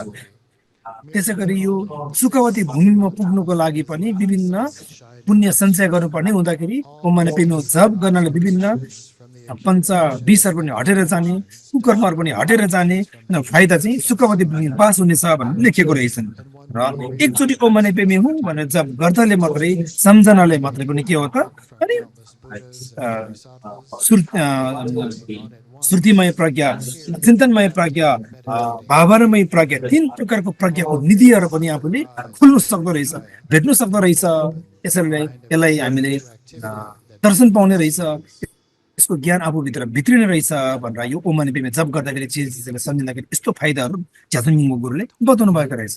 त्यसै गरी यो सुखवती भूमिमा पुग्नुको लागि पनि विभिन्न पुण्य सञ्चय गर्नुपर्ने हुँदाखेरि ओम माने पेमे हुँ जप गर्नाले विभिन्न पञ्च विषहरू पनि हटेर जाने कुकर्महरू पनि हटेर जाने फाइदा चाहिँ सुखवती भूमि पास हुनेछ भनेर लेखेको रहेछन् र एकचोटि ओम माने पेमे हुँ भनेर जप गर्दाले मात्रै सम्झनाले मात्रै पनि के हो त अनि श्रुतिमय प्रज्ञा चिन्तनमय प्रज्ञा भावनामय प्रज्ञा 3 प्रकारको प्रज्ञाको निधिहरू पनि आफूले खुल्नु सक्दो रहेछ भेट्नु सक्दो रहेछ यसरी यसलाई हामीले दर्शन पाउने रहेछ यसको ज्ञान आफूभित्र भित्रिने रहेछ भनेर यो ओम माने पेमे जप गर्दाखेरि चिजले सम्झिँदाखेरि यस्तो फाइदाहरू ज्यासुनयिङको गुरुले बताउनु भएको रहेछ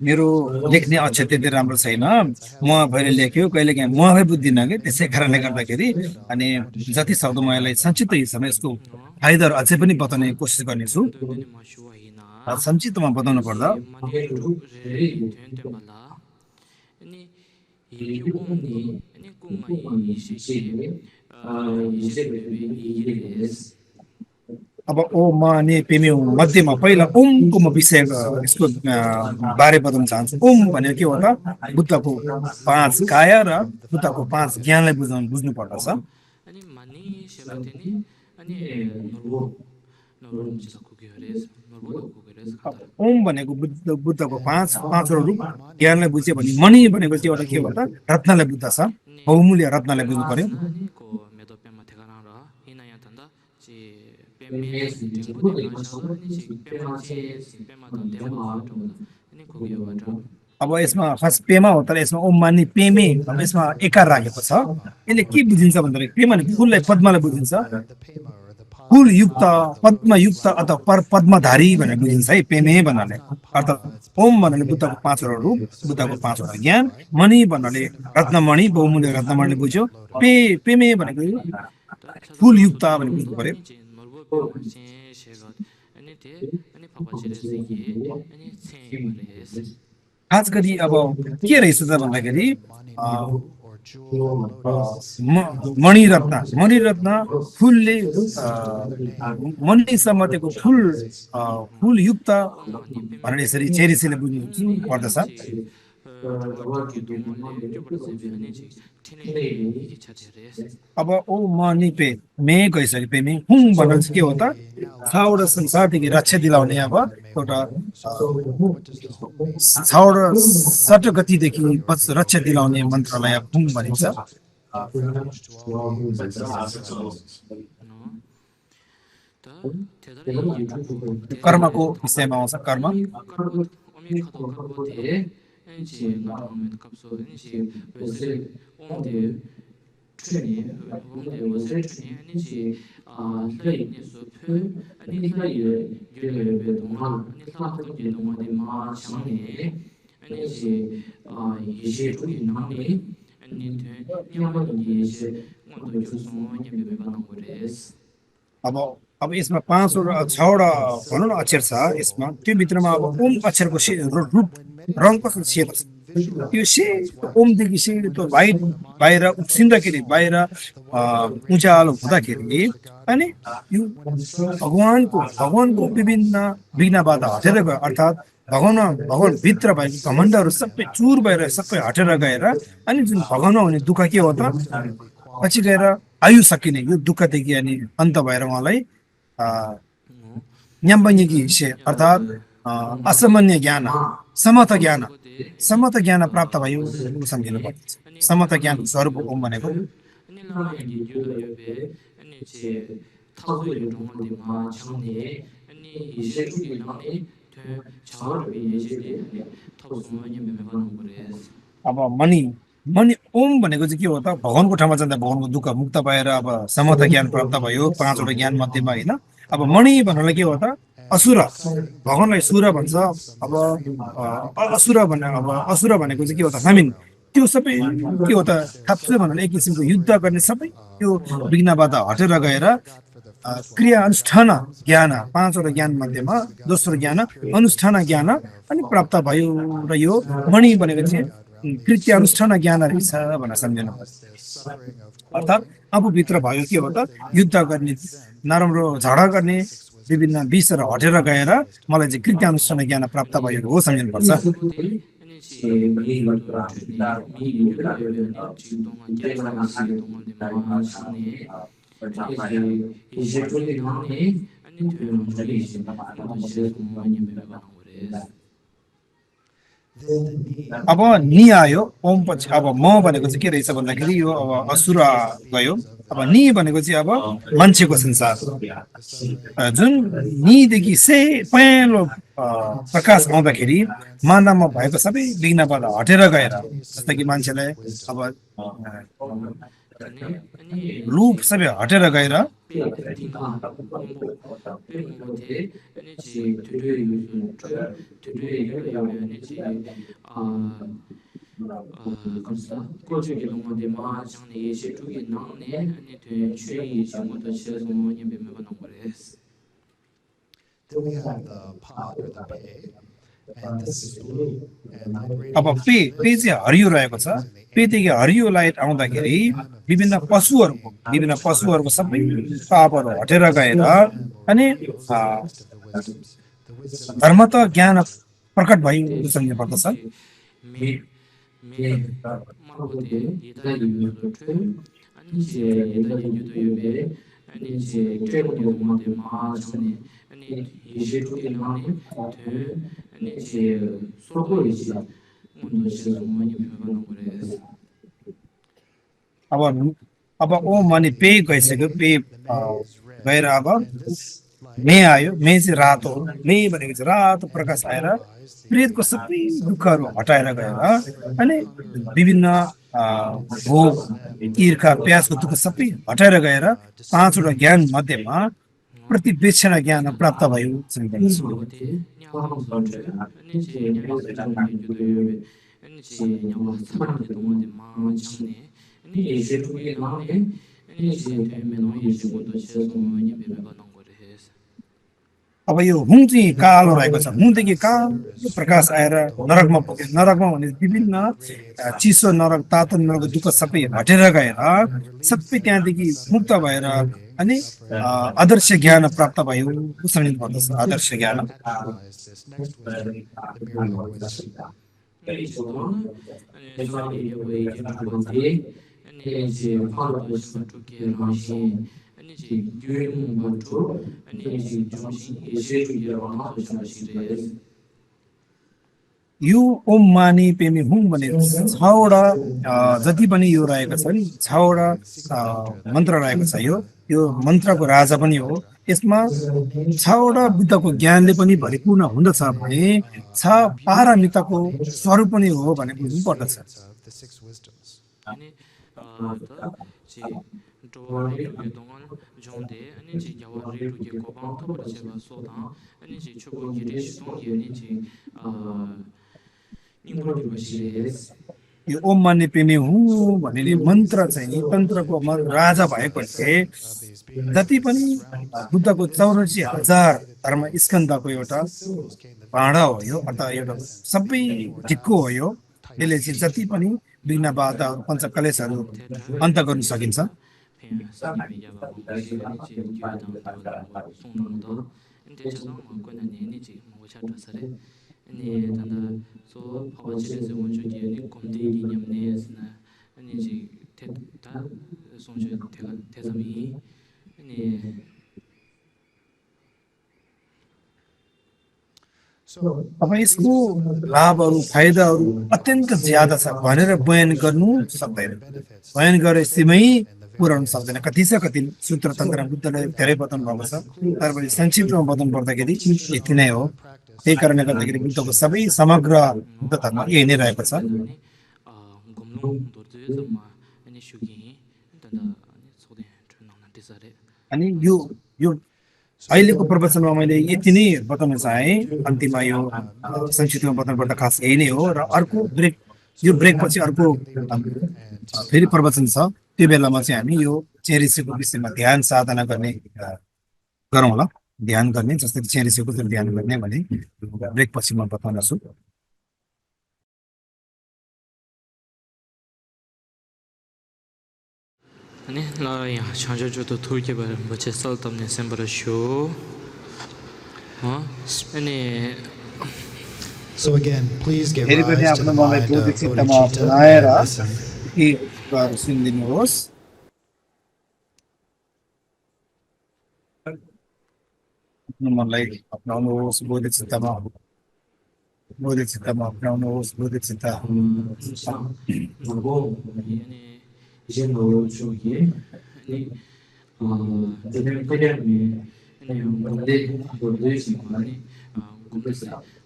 मेरो लेख्ने अक्षर त्यति राम्रो छैन म भएर लेख्यो कहिलेकाहीँ म भए बुझ्दिन कि त्यसै कारणले गर्दाखेरि अनि जति सक्दो म यसलाई संक्षिप्त हिसाबमा यसको फाइदाहरू अझै पनि बताउने कोसिस गर्नेछु संक्षिप्तमा बताउनु पर्दा अब ओमा नि पेम्यौ मध्यमा पहिला ओमको म विषय यसको बारे बताउन चाहन्छु ओम भनेको के हो त बुद्धको 5 काया र बुद्धको 5 ज्ञानलाई बुझ्नु पर्दछ 아니 많이 쉐바테니 아니 너로 문제다 고개를 너로도 고개를 अब 가다 ओम भनेको बुद्धको 5 रूप ज्ञानलाई बुझ्यो भने मणि भनेको चाहिँ एउटा के हो त रत्नलाई बुझ्दछ बहुमूल्य रत्नलाई बुझ्नु पर्यो 아니 고 메도 뺨마 대가나라 이나야 단다 지 뺨메 딩부데 나셔도 아니 지 뺨마체 뺨마도 댐바 좀 아니 고개 와죠 अब यसमा फर्स्ट पेमा हो तर यसमा ओम मान्ने पेमे अब यसमा एकार राखेको छ यसले के बुझिन्छ भन्दाखेरि पेमा भने फुललाई पद्मलाई बुझिन्छ फुल युक्त पद्मयुक्त अथवा पद्मधारी भनेर बुझिन्छ है पेमे भन्नाले अर्थात् ओम भन्नाले बुद्धको 5 वटा रूप बुद्धको 5 वटा ज्ञान मणि भन्नाले रत्नमणि बहुमूल्य रत्नमणिले बुझ्यो पेमे भनेको फुल युक्त भनेर बुझ्नु पर्यो नर्बो चे शेगा अनि ते अनि पापाचिले सेके अनि छे मरेस खास गरी अब के रहेछ त भन्दाखेरि मणिरत्न फुलले मणिसम्मको फुल युक्त भनेर यसरी चेरिसीले बुझ्नु पर्दछ अब ओ मनिपे मे गइसके पेमे हुङ भनेर चाहिँ के हो त छवटा संसारदेखि रक्षा दिलाउने अब एउटा छवटा सटगतिदेखि रक्षा दिलाउने मन्त्रलाई हुङ भनिन्छ कर्मको विषयमा आउँछ कर्म 지 나오면 값소 지 왜세 온데 추니 온데 왜세 추니 아니지 아 레이니스 표 아니 사이에 유레베 동안 아니 사토지 동안에 마 장니 아니지 아 이제 주기 나니 아니 돼 이런 이제 뭔도 주소 예배가 나온 거레스 अब यसमा 5 वटा 6 वटा भनौँ न अक्षर छ यसमा त्यो भित्रमा अब ओम अक्षरको रूप रङ कस्तो सेतो छ त्यो सेतो ओमदेखि सेतो बाहिर उक्सिँदाखेरि बाहिर उज्यालो हुँदाखेरि अनि यो भगवानको विभिन्न विघ्न बाधा हटेर गयो अर्थात् भगवान भित्र भएको घमण्डहरू सबै चुर भएर सबै हटेर गएर अनि जुन भगवानमा हुने दुःख के हो त पछि गएर आयु सकिने यो दुःखदेखि अनि अन्त भएर उहाँलाई न्याम्बङ्गी अर्थात् असामान्य ज्ञान समत ज्ञान प्राप्त भयो सम्झिनु पर्छ समत ज्ञान स्वरूप ओम भनेको अब मणि ओम भनेको चाहिँ के हो त भगवानको ठाउँमा जाँदा भगवानको दुःख मुक्त भएर अब समत ज्ञान प्राप्त भयो 5 वटा ज्ञान मध्येमा होइन अब मणि भन्नलाई के हो त असुर भगवानलाई सुर भन्छ अब असुर भनेको चाहिँ के हो त फामिन त्यो सबै के हो त थाप्सु भन्नाले एक किसिमको युद्ध गर्ने सबै त्यो विघ्न बाधा हटेर गएर क्रिया अनुष्ठान ज्ञान 5 वटा ज्ञान मध्येमा दोस्रो ज्ञान अनुष्ठान ज्ञान अनि प्राप्त भयो र यो मणि भनेको चाहिँ कृत्य अनुष्ठान ज्ञान रहेछ भनेर सम्झिनु अर्थात् आफूभित्र भयो के हो त युद्ध गर्ने नराम्रो झगडा गर्ने विभिन्न विषयहरू हटेर गएर मलाई चाहिँ कृत्य अनुष्ठान ज्ञान प्राप्त भएको हो सम्झिनुपर्छ अब नि आयो ओम पछि अब म भनेको चाहिँ के रहेछ भन्दाखेरि यो अब असुर गयो अब नि भनेको चाहिँ अब मान्छेको संसार जुन निदेखि पहेँलो प्रकाश आउँदाखेरि मानवमा भएको सबै विघ्न बाधा हटेर गएर जस्तै कि मान्छेलाई अब रूप सबै हटेर गएर Then we have the pod or the pay. and this is blue, and light अब पे पे चाहिँ हरियो रहेको छ पेदेखि हरियो लाइट आउँदाखेरि विभिन्न पशुहरूको सबै पापहरू हटेर गएर अनि धर्म त ज्ञान प्रकट भयो सम्झिनु पर्दछ मे मागोते ये다 유도트 아니 제 ये다 유도요베 아니 제 트레고니 동마데 마하스니 아니 예제도게 나니 데 아니 제 소고이지 문도 시도 많이 배워가는 거래 अब ओ माने पे गइसक्यो पे गएर अब मे आयो मे चाहिँ रातो हो मे भनेको चाहिँ रातो प्रकाश आएर प्रेतको सबै दुःखहरू हटाएर गएर अनि विभिन्न भोग ईर्खा प्यासको दुःख सबै हटाएर गएर पाँचवटा ज्ञान मध्येमा प्रतिवेक्षण ज्ञान प्राप्त भयो 마고테 냐와한테 아니 제 냐와스랑 유도요베 아니 제 냐와 사람들 동마데 마장네 아니 예제도게 나니 아니 제 되면 예제고도 시도 많이 배워가는 거래 해서 अब यो हुङ चाहिँ कालो रहेको छ हुङदेखि कालो प्रकाश आएर नरकमा पुग्यो नरकमा भने विभिन्न चिसो नरक तातो नरक दुःख सबै हटेर गएर सबै त्यहाँदेखि मुक्त भएर अनि आदर्श ज्ञान प्राप्त भयो उसले भन्दछ आदर्श ज्ञान 아니 저거는 아니 저기 여기 건데 아니 이제 파도 쪽에 라시 아니 이제 유행 것도 아니 이제 정신 예제주의라고 하는 것이 यो ओम मानी पेमी हुङ भने छवटा जति पनि यो रहेको छ नि छवटा मन्त्र रहेको छ यो मन्त्रको राजा पनि हो यसमा छवटा बुद्धको ज्ञानले पनि भरिपूर्ण हुँदछ भने छ पारमिताको स्वरूप पनि हो भने बुझ्नु पर्दछ 아니 제 도와리 동안 정대 아니 제 야와리로 게 고방도 제가 소다 아니 제 초보 길에 시동 예니 제 यो ओम माने पेमे हुँ भन्ने मन्त्र चाहिँ तन्त्रको राजा भएपछि जति पनि बुद्धको 84,000 धर्म स्कन्धको एउटा भाँडा हो यो अथवा एउटा सबै ढिक्को हो यो यसले चाहिँ जति पनि विघ्न बाधाहरू पञ्चकलेशहरू अन्त गर्न सकिन्छ 아니 단다 소 파워치에서 원주기에 곰대기 냠네스나 아니 지 대다 송주 대삼이 아니 अब यसको लाभहरू फाइदाहरू अत्यन्त ज्यादा छ भनेर बयान गर्नु सक्दैन बयान गरे सीमै पुर्याउन सक्दैन कति छ कति सूत्र तन्त्र बुद्धले धेरै बताउनु भएको छ तर पनि संक्षिप्तमा बताउनु पर्दाखेरि यति नै हो त्यही कारणले गर्दाखेरि बुद्धको सबै समग्र बुद्ध धर्म यही नै रहेको छ अनि यो अहिलेको प्रवचनमा मैले यति नै बताउन चाहे अन्तिममा यो संक्षिप्तमा बताउनु पर्दा खास यही नै हो र अर्को ब्रेक यो ब्रेक पछि अर्को फेरि प्रवचन छ त्यो बेलामा चाहिँ हामी यो चेरिसेको विषयमा ध्यान साधना गर्ने गरौँला ध्यान गर्ने जस्तै चेरिसेको ध्यान गर्ने भने ब्रेक पछि म बताउनेछु 아니 나야 chanjojo도 돌게 봐 뭐제 썰담네 셈버쇼 아니 So again, please give फेरि पनि rise to आफ्नो the मनलाई mind of बौद्धिक चित्तमा bodhicitta बनाएर and listen. यी कुराहरू सुनिदिनुहोस् आफ्नो मनलाई अपनाउनुहोस् बौद्धिक चित्तमा अपनाउनुहोस् बौद्धिक चित्त 아니 이제 뭐 저기 아니 대대미 아니 근데 뭐도 있지 아니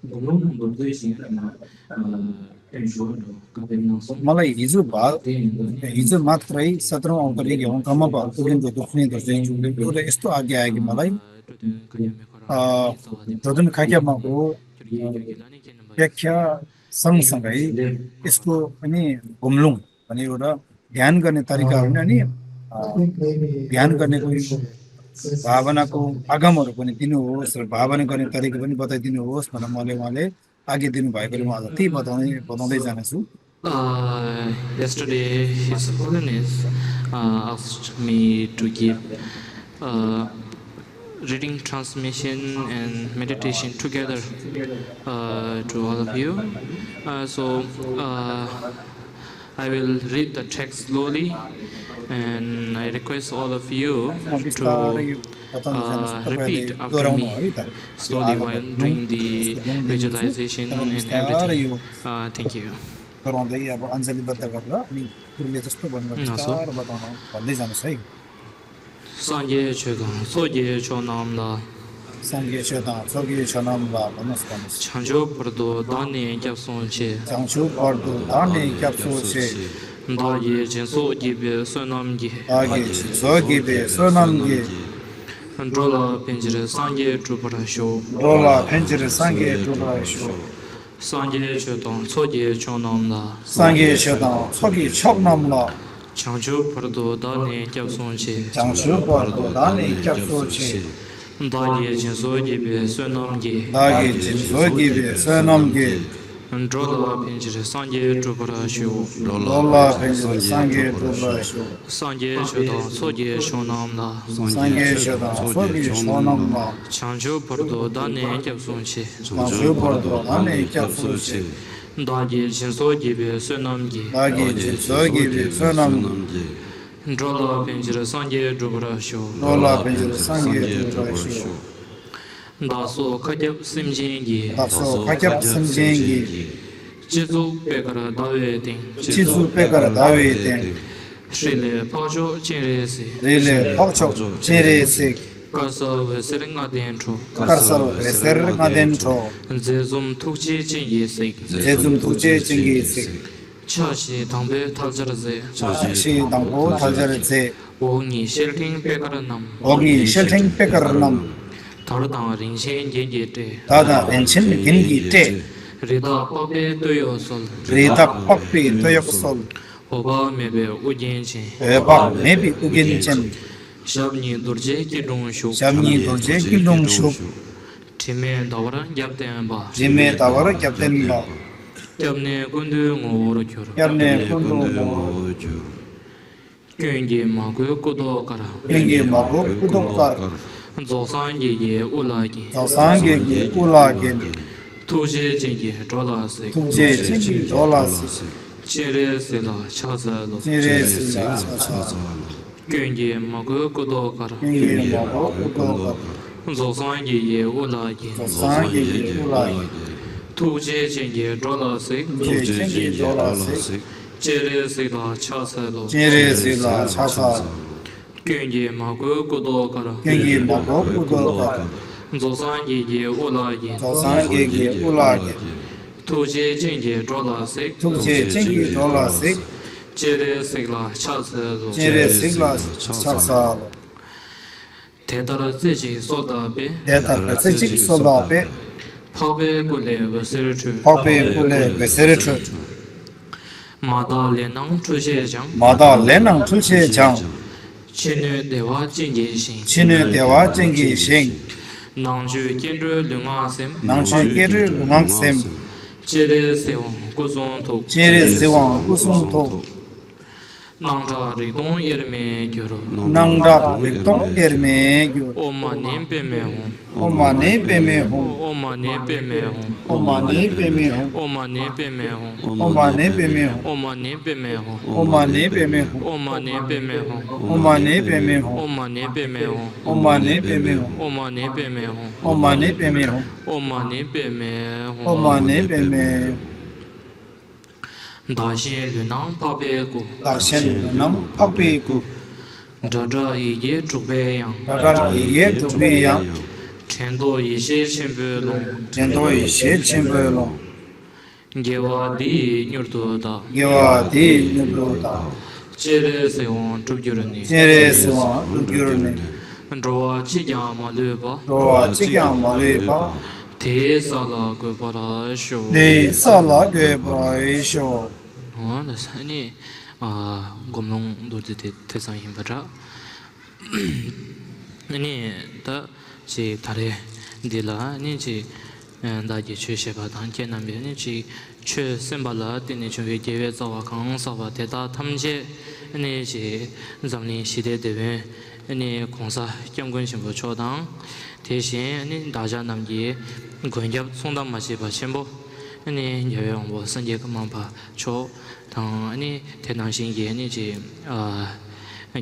공룡 뭐도 있지 엔조도 가벤나서 मलाई हिजो मात्रै 17औं अङ्कले हङकङमा भएको दुख्ने एउटा यस्तो आज्ञा आयो कि मलाई धोदुन खाक्यामाको व्याख्या सँगसँगै यसको पनि घुम्लुङ भन्ने एउटा ध्यान गर्ने तरिकाहरू अनि ध्यान गर्ने भावनाको आगमहरू पनि दिनुहोस् र भावना गर्ने तरिका पनि बताइदिनुहोस् भनेर उहाँले आगे दिन भएको मा ती बताउँदै जानेछु Yesterday, His Holiness asked me to give reading, transmission, and meditation together to all of you. I will read the text slowly, and I request all of you to repeat after me slowly while doing the visualization and everything. Thank you. गराउँदै अब अञ्जलिबद्ध गरेर अनि गुरुले जस्तो भन्नुहुन्छ बिस्तार बताउन भन्दै जानुहोस् है Sangye Chegang, Soye Chonamla, Sangye Chedang, Soge Chanamla, भन्नुहोस् Chanjo Pardo, Dani Gyapson Che, Changchu Pardo, Dani Kyapso Che, Daye Jenso Gibe, Sonamgi, Age, Sogibe, Sonamgi, Drola Pinjere, Sangye Truparasho, Rola, Penjere, Sangye, Drubasho, Sangye Chegang, Soye Chonamla, Sangye Chedang, Sogi Choknamla, Chanjo Pardo, Dani Gyapson Che, Changchu Pardo, Dani Kyapso Che, Daye Jenso Gibe, Sonamgi, Age, Sogibe, Sonamgi, Drola Pinjere, Sangye Truparasho, Rola, Penjere, Sangye, Drubasho, Sangye Chegang, Soye Chonamla, Sangye Chedang, Sogi Chonamla, Chanjo Pardo, Dani Gyapson Che, Changchu Pardo, Dani Kyapso Che, Daye Jenso Gibe, Sonamgi, Age, Sogibe, Sonamgi, Drola Pinjere, Sangye Truparasho, Rola, Penjere, Sangye, Drubasho, Daso Kajab Simjingi, Daso Kajab Samjengi, Jizu Pekara Dawe Ding, Chizu Pekar Dawe Ten, Shrile Pajo Chinresi, Rile Pokchok, Chere Sik, Kasa Veseringa Dentro, Karsal, Veser Nadentro, Zezum Tukchi Chingi Sik, Zezum Tuche Chingi Sik, Chashi Tambe Taljarze, Shi Dampo Taljarze, Ogi Shelting Pekara Nam, Ogi Shelting Pekarnam, Tardang Ringshen Jete, Dada Enchin Gingi Te, Rida Pape Toyo Sol, Rita Papi Toyok Sol, Oba Mebe Ujenchi, Eba Maybe Ugin Chen, Shabni Durje Kidung Shu, Shamni Dorje Kilung Shuk, Time Dawara Yapten Ba, Jime Tawara Captain Ba, Yapne Gundu Ngoro Kyoro, Yarne Kundu, Kyungi Magu Kodo Kara, Yengi Mabu Kudokar, Zosan Ye Ulagi, Sangi Ulagin, Tuje Jingi Drola Sik, Tuje Chingi Dolas, Chere Sila Chazalo, Chere Sila, Kyungi Magu Kodo Kara, Yengi Mabu Kudokar, Zosan Ye Ulagi, Sangi Ulagin, Tuje Jingi Drola Sik, Tuje Chingi Dolas, Chere Sila Chazalo, Chere Sila Chasa, Kyungi Magu Kodo Kara, Yengi Mabu Kudokar, Zosan Ye Ulagi, Sangi Ulagin, Tuje Jingi Drola Sik, Tuje Chingi Dolas, Chere Sila Chazalo, Chere Sila Chasa, Tedara Ziji Soda Be, Deta Pesic Solape, Pabe Gule Veseritu, Pape Pule Veseritu, Mada Lenang Chuje Jang, Mada Lenang Tulche Chang, Chinu Dewa Jingi Shin, Chinu Dewa Jingi Shing, Nangju Kendru Lunga Sem, Nangchu Geru Lungang Sem, Chere Sewang Guzon Tok, Chere Siwang Kusung To, Nangja Ridon Yerme Gyoro, Nangda Victor Erme Gyu, Oma Nempe Mehon, Oma Ne Peme Hum, Oma Nempe Mehon, Oma Ne Peme Hum, Oma Nempe Mehon, Oma Ne Peme Hum, Oma Nempe Mehon, Oma Ne Peme Hum, Oma Nempe Mehon, Oma Ne Peme Hum, Oma Nempe Mehon, Oma Ne Peme Hum, Oma Nempe Mehon, Oma Ne Peme Hum, Oma Nempe Mehon, Oma Ne Peme Dashi Lunang Pape Gu, Darshan Nam Papi Ku, Dada Ye Chukbe Yang, Dagar Ye Tupi Yang, Chendo Yishe Chenpe Long, Jendo Ye Chimbe Long, Gewa Di Nyurtu Da, Gewa Di Nubuta, Chere Sewon Chubjurani, Chere Siwang Lugurne, Drowa Chijang Maluba, Roa Chigang Malipa, Te Sala Gupara Sho. De Sala Ge Brai Sho, that's any Gomlong do the Tessan Himbara. Any the Chi Tare de la Nichi 다지 최셰바 단계남변이 지 최선발라 때는 저기 계획 자와 강사와 대다 탐제 아니지 zam니 시대대회 아니 공사 경건신부 초당 대신 아니 다자 남기 권접 송담 마시바 첨부 아니 여영보 선제 그만바 초당 아니 대낭신기 아니지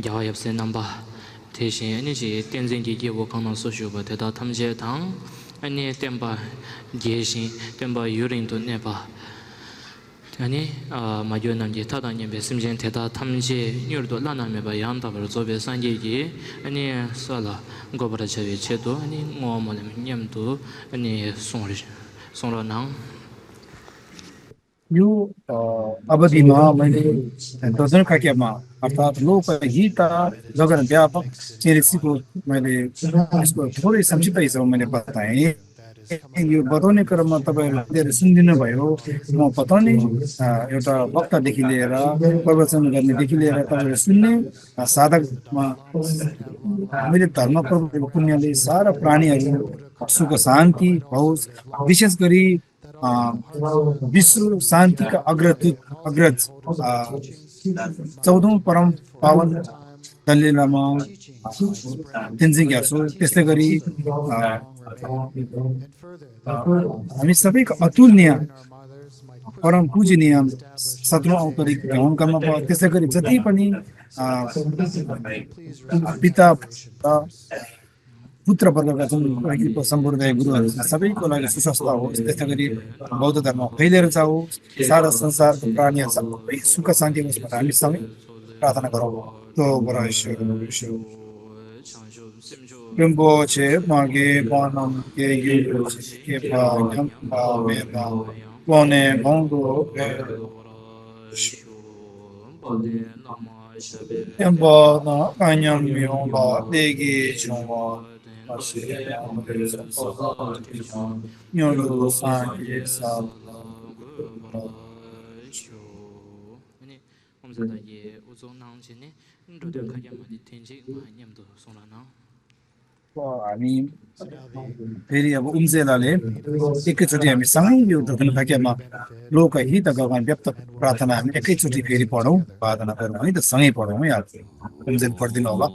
야와엽세 남바 대신 아니지 땡쟁기 기고 강남 소슈바 대다 탐제당 아니 템바 제신 템바 유린도 내바 아니 마교남지 타다니 베심젠 대다 탐제 뉴르도 라나메바 양다버 조베 산제기 아니 살라 고버라 제베 체도 아니 모모렘 냠도 아니 송로낭 요 अवधिमा मैले दर्शन काकेमा अर्थात लोक गीता जगन व्यापक चेरिसीको मैले यसको थोरै संक्षिप्त हिसाबमा मैले बताएँ यो बताउने क्रममा तपाईहरुले सुनिदिनु भयो म बताउने एउटा वक्तादेखि लिएर प्रवचन गर्नेदेखि लिएर तपाईहरुले सुन्ने साधकमा मैले धर्म प्रभुको पुण्यले सारा प्राणीहरु सुख शान्ति होस् विशेष गरी विश्व शान्ति का अग्रज 14औं परम पावन दलाई लामा तेन्जिङ ग्याल्सो त्यसै गरी हामी सबैको अतुलनीय परम पूजनीय 17औं अवतारिक हुनकामा त्यसै गरी जति पनि पिता पुत्र वर्गका जुन सम्प्रदाय गुरुहरू सबैको लागि सुस्वास्थ्य होस् त्यसै गरी बौद्ध धर्म फैलिएर जाओस् सारा संसारको प्राणीहरू सबै सुख शान्ति होस् भनेर हामी सबै प्रार्थना गरौँ तो rinpoche mage banam ke yu ke pa nyam pa me pa wone bongo Yamba na kanyam yomba degi chungwa Nyolu sanji sab हामी फेरि अब उम्जेलाले एकैचोटि हामी सँगै यो धर्म भाग्यमा लोक हित भगवान व्यक्त प्रार्थना हामी एकैचोटि फेरि पढौँ प्रार्थना गरौँ है त सँगै पढौँ है आज उम्जेल पढिदिनु होला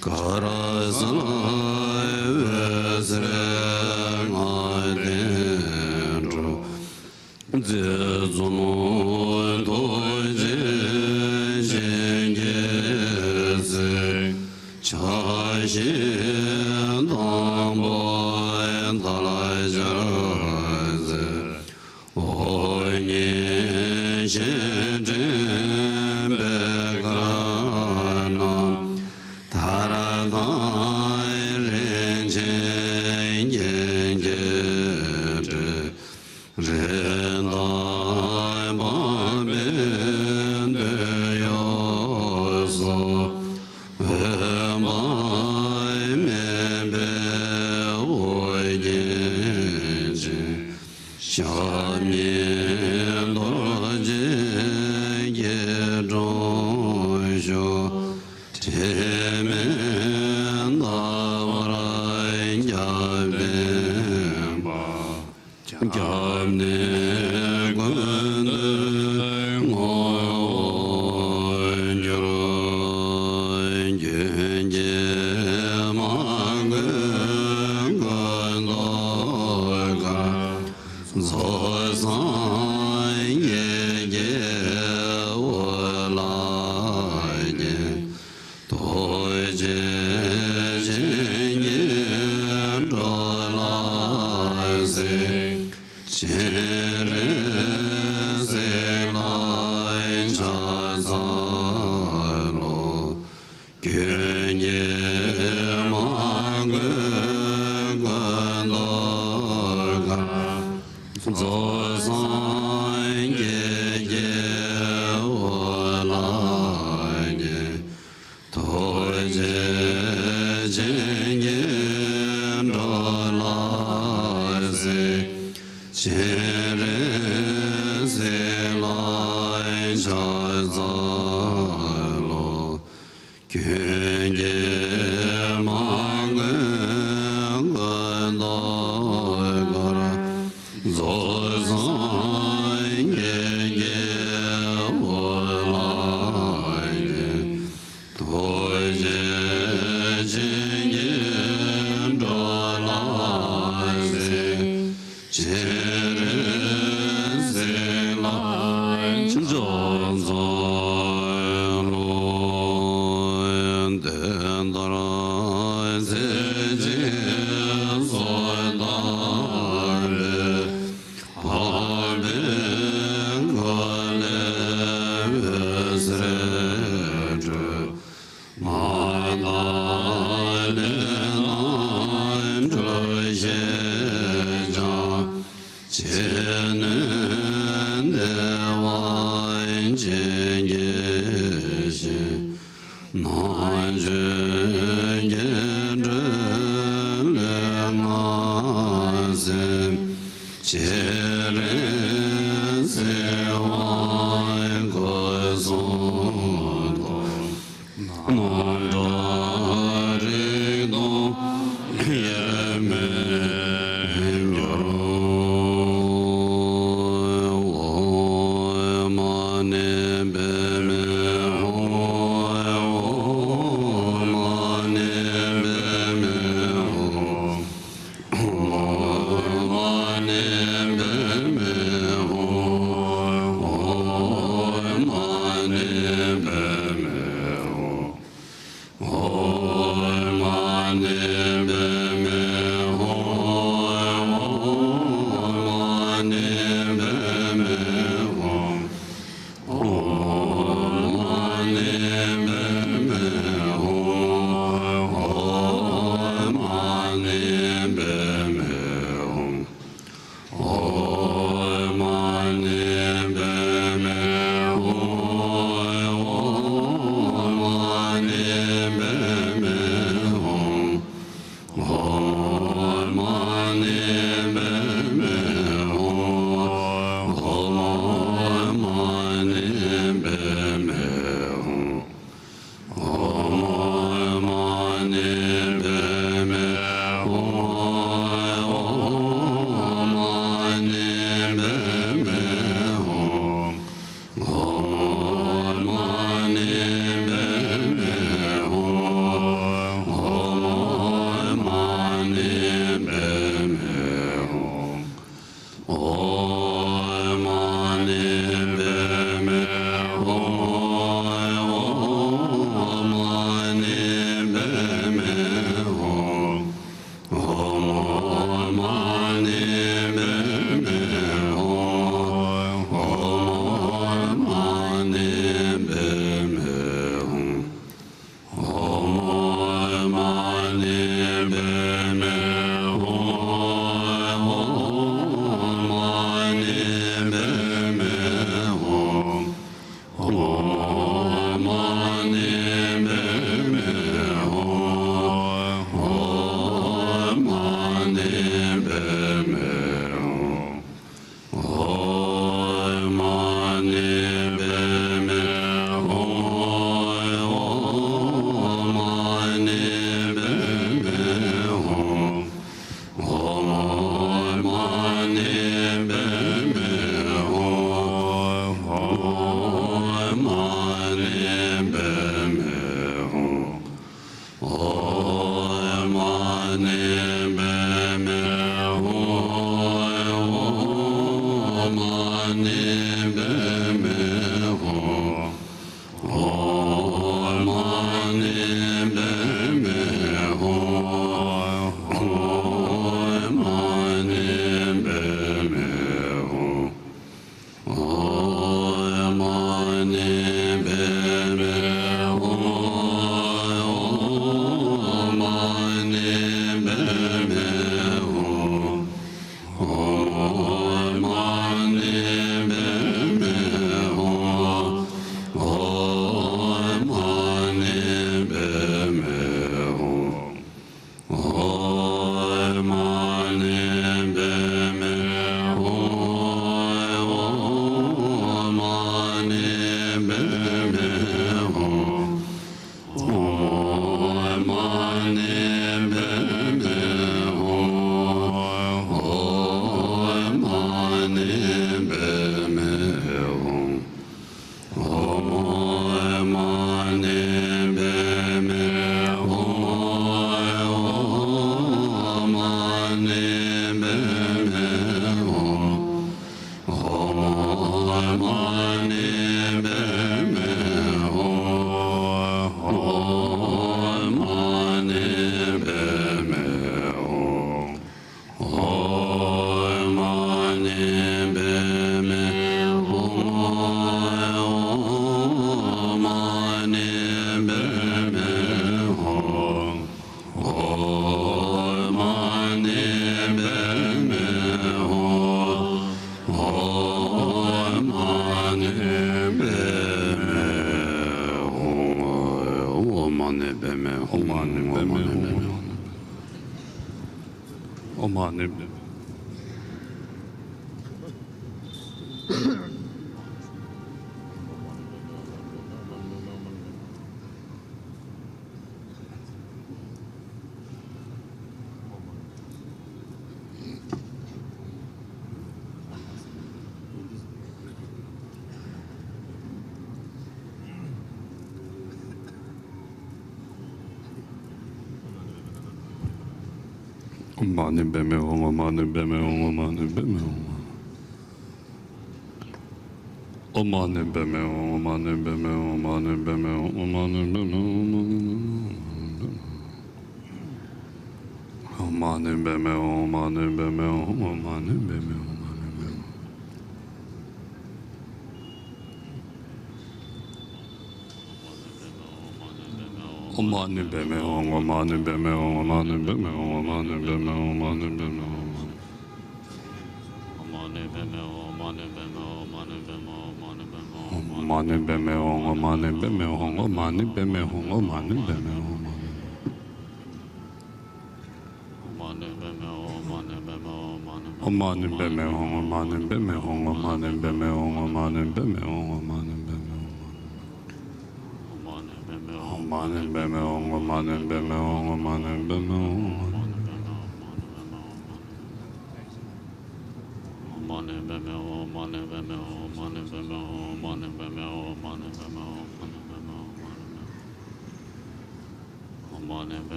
Karazan Amen.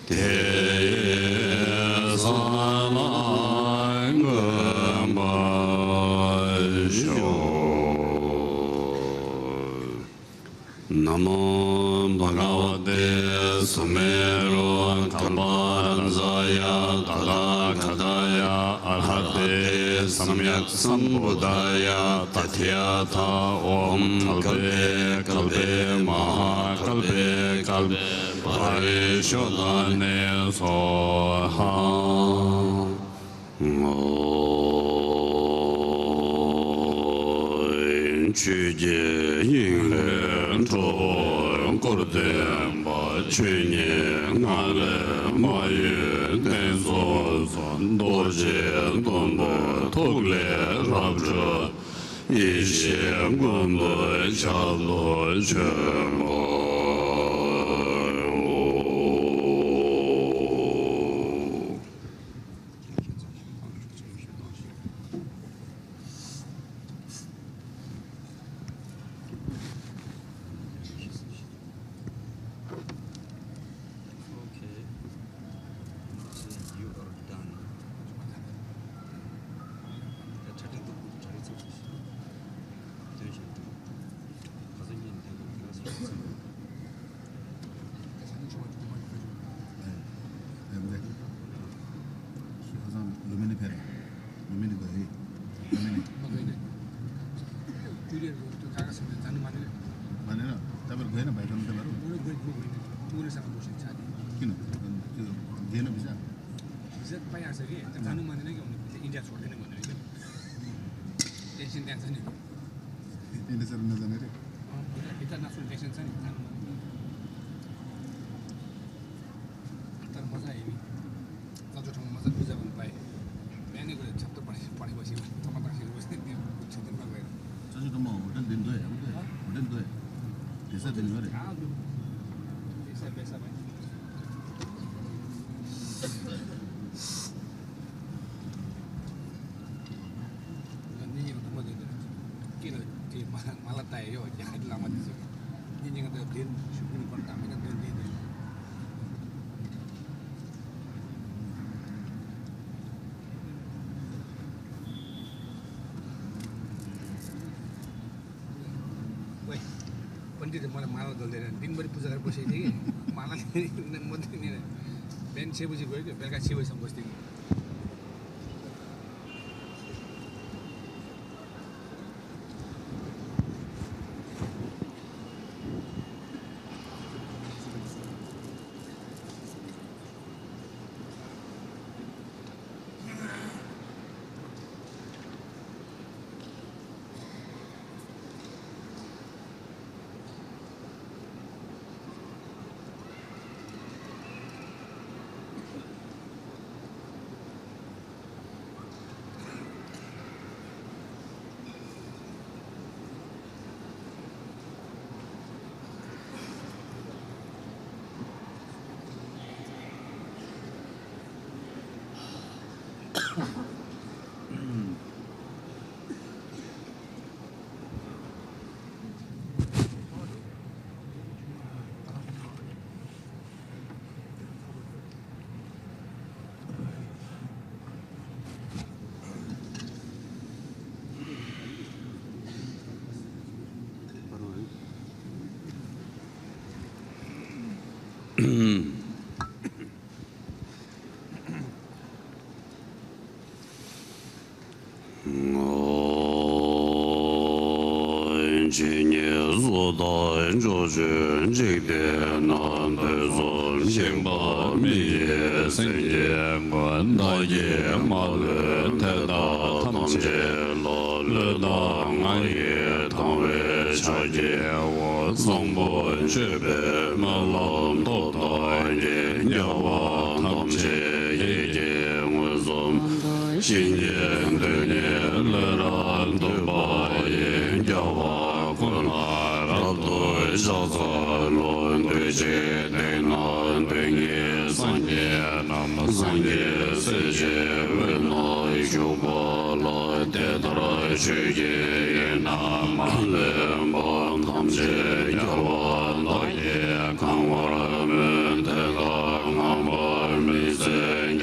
Yeah. Namo Bhagavate Sumero Kambanzaya Dada Kadaya Arhate Samyak Sambuddhaya Tathayata Om Kalpe Kalpe Maha Kalpe Kalpe Parishodhane Soha Chuje Yinglen Chor Gordem Ba Chunye Ngale Ma Yu Den So Son Do Je Don Bo Togle Rabzhe Yi Xie Gun Bo Cha Lo Che Mo मलाई माला दल्दैन दिनभरि पूजा गरेर बसेको थिएँ कि माला म बिहान 6 बजी गयो कि बेलुका 6 बजीसम्म बस्थेँ कि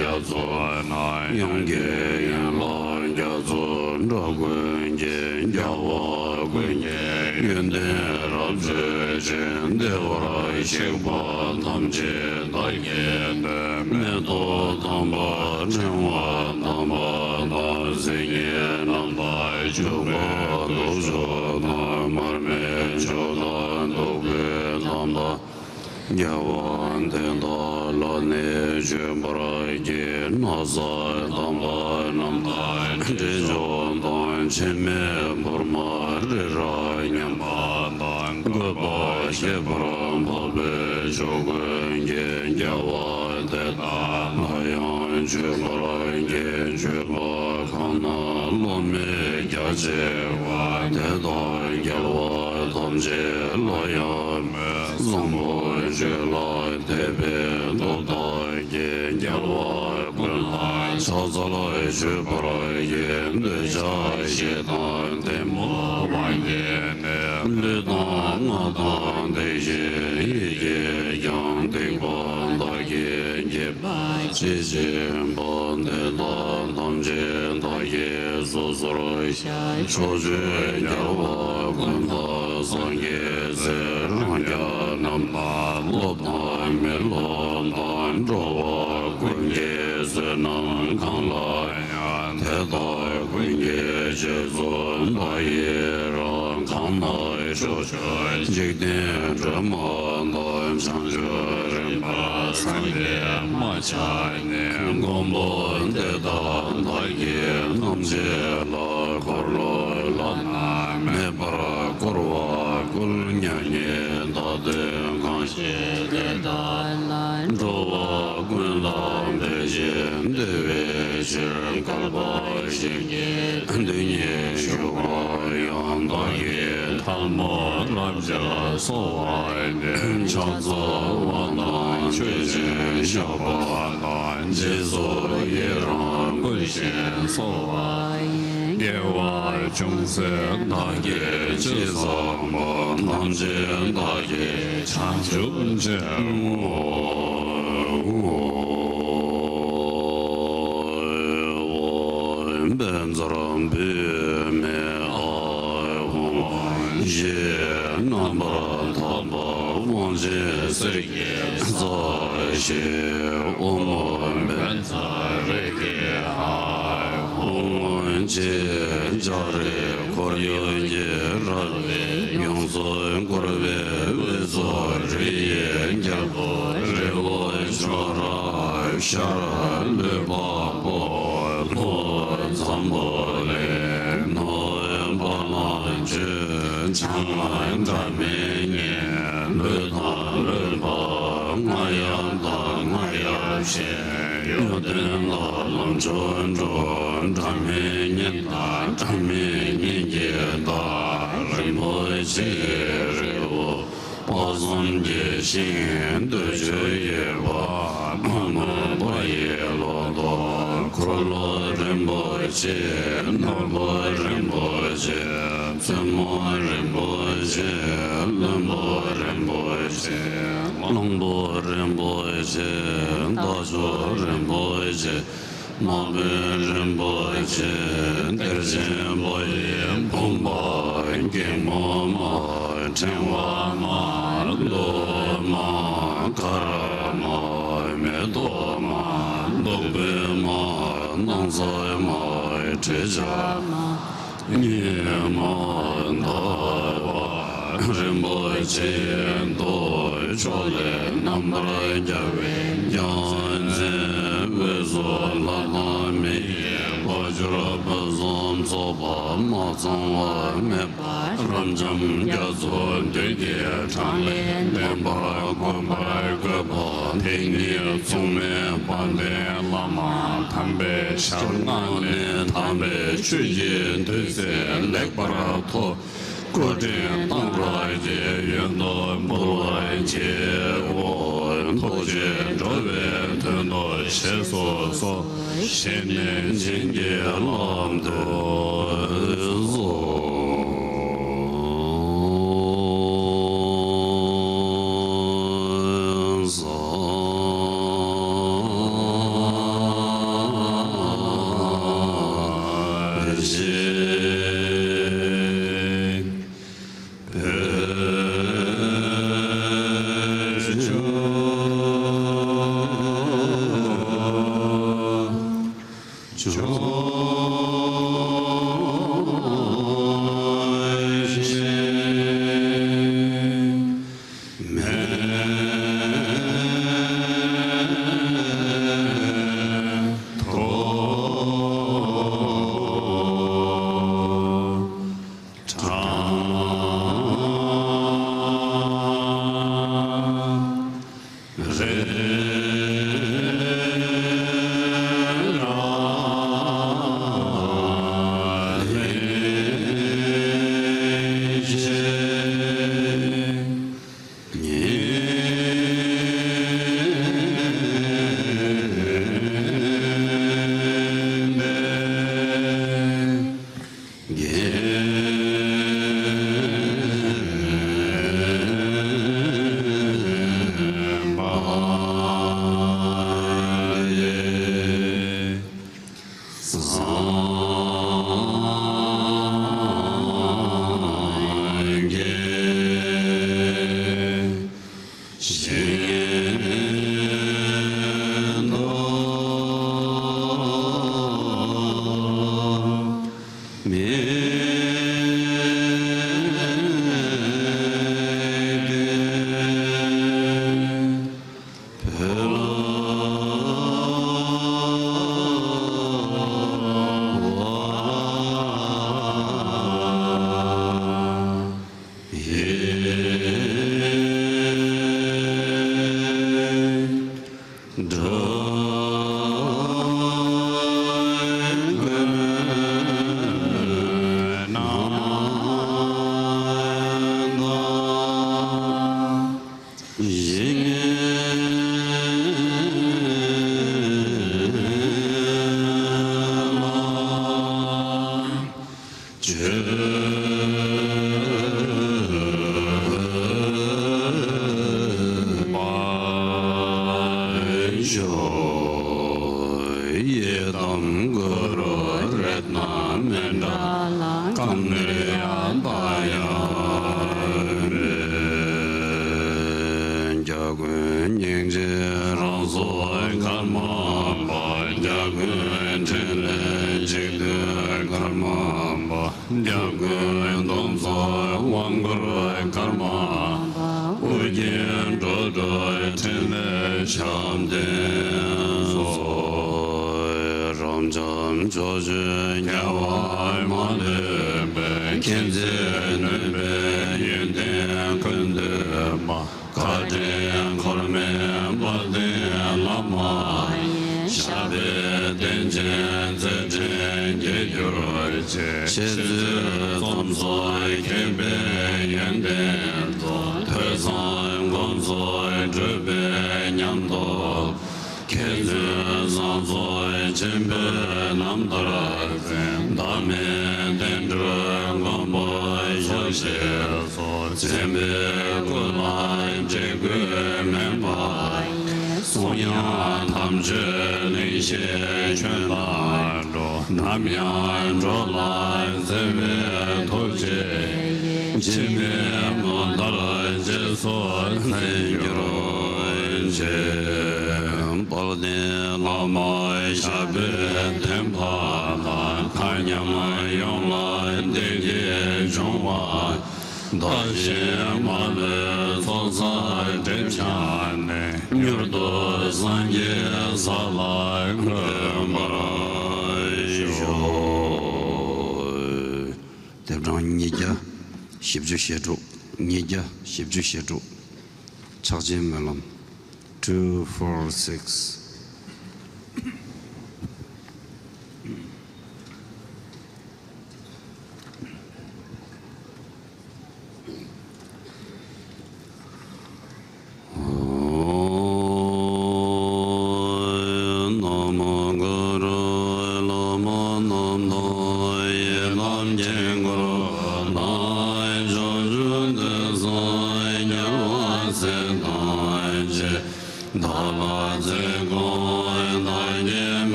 家族杨家杨老家族赵坤家家我坤家元代老子真的我修把他们家大爷的没多他妈真我他妈那些年能来就把都说那妈没就那都给他们Yawan tenda la ne jembara ge naza damba namda dejon dan cheme burma ra nyamba dan goba shebram babe jogun ge yawan tenda nayan jembara ge jeba kana lome gaje wa tenda yawa tamje layan zombo la tebe do da ye yalwa kun sa za la je para ye de ja ye da de mo wa ye ne le da na da de ye yang de ba da ye ye ba je je ba de da dam je da ye zo zo ro cho je yalwa kun da sa ye ze ra ya nam ba lo da me lo da ro kun ye ze nam kan la ya te da kun ye je zo da ye ra kan na sho sho ji de zhe ma da sang zhe ren ba san ye ma cha ne gong bo de da da ye nam je la ko lo la na me para ko wa kul nya ye da de kan xie de da lan zhou wa gun la de jie de wei shi ga ba xie ye de ye shu wa yang da ye tan mo lam jia so wa de chang zo wa nan xue jie xiao ba nan jie zo ye ran gun xian so wa ye wa chung se da ye ji za mo nan jie da ye chang zhu zhe ben zaram bi me ai hu ye nam ba ta ba wang jie se ye za xie o mo ben za re ge ai hu jie ja re ko yo ye ra yong zo ko re we zo re ye ja bo re wo sha ra sha le ba bo lo zam bo le no ba la je chang lan da me ye le da le ba ma ya da ma ya xie yo de la lang zhuan zhuan da me ye da me ye da ren bo xie re wo ba zong ye xin de zhe ye ba ma ba ye lo do kro lo ren bo xie no lo ren bo xie zhen mo ren bo xie len bo ren bo xie long bo ren bo xie da zhuo ren bo xie ma be ren bo xie de zhen bo ye pong ba ge mo ma chen wa ma lo ma ka ra ma me do ma do be ma nang za ma che ja ni ma da wa ren bo xie do cho le nam ra ja we yan zhe we zo la la me ba ju ra ba zom zo ba ma zong wa me ba ram jam ga zo de de chang lian de ba gu ba ge ba de ni zong me ba de la ma tan be shao na ne tan be xu yi de ze le ba ra to过这当来节缘的不来节我头节这位的那些所说现年今节浪的做 ye dam guru retna menda kamriya daya jagun yingje ranzo karma ba jagun tene jigde karma ba jagun domso wanguru karma ujen dodo tene shamde ramjam joju nyawai male be kenze nebe yende kunde ma kade korme bade lama shabe denjen zeden geliyor şezü zamzay kebe yende tezan gomzay cöbe nyamdo keze zamzay cembe namdara dame dendro gomboy jose cembe kulay cegü memba soyan tamcı neyşe çönlar namyan rolay zeve toce cembe mandara ceso neygiroyce Balde lama şabe tempa kanyama yonla dege joma daşe malı solsa demşane yurdu zange zalay kırmaraşo Devran Nidya Shibju Shetu Nidya Shibju Shetu Chakje Melam 246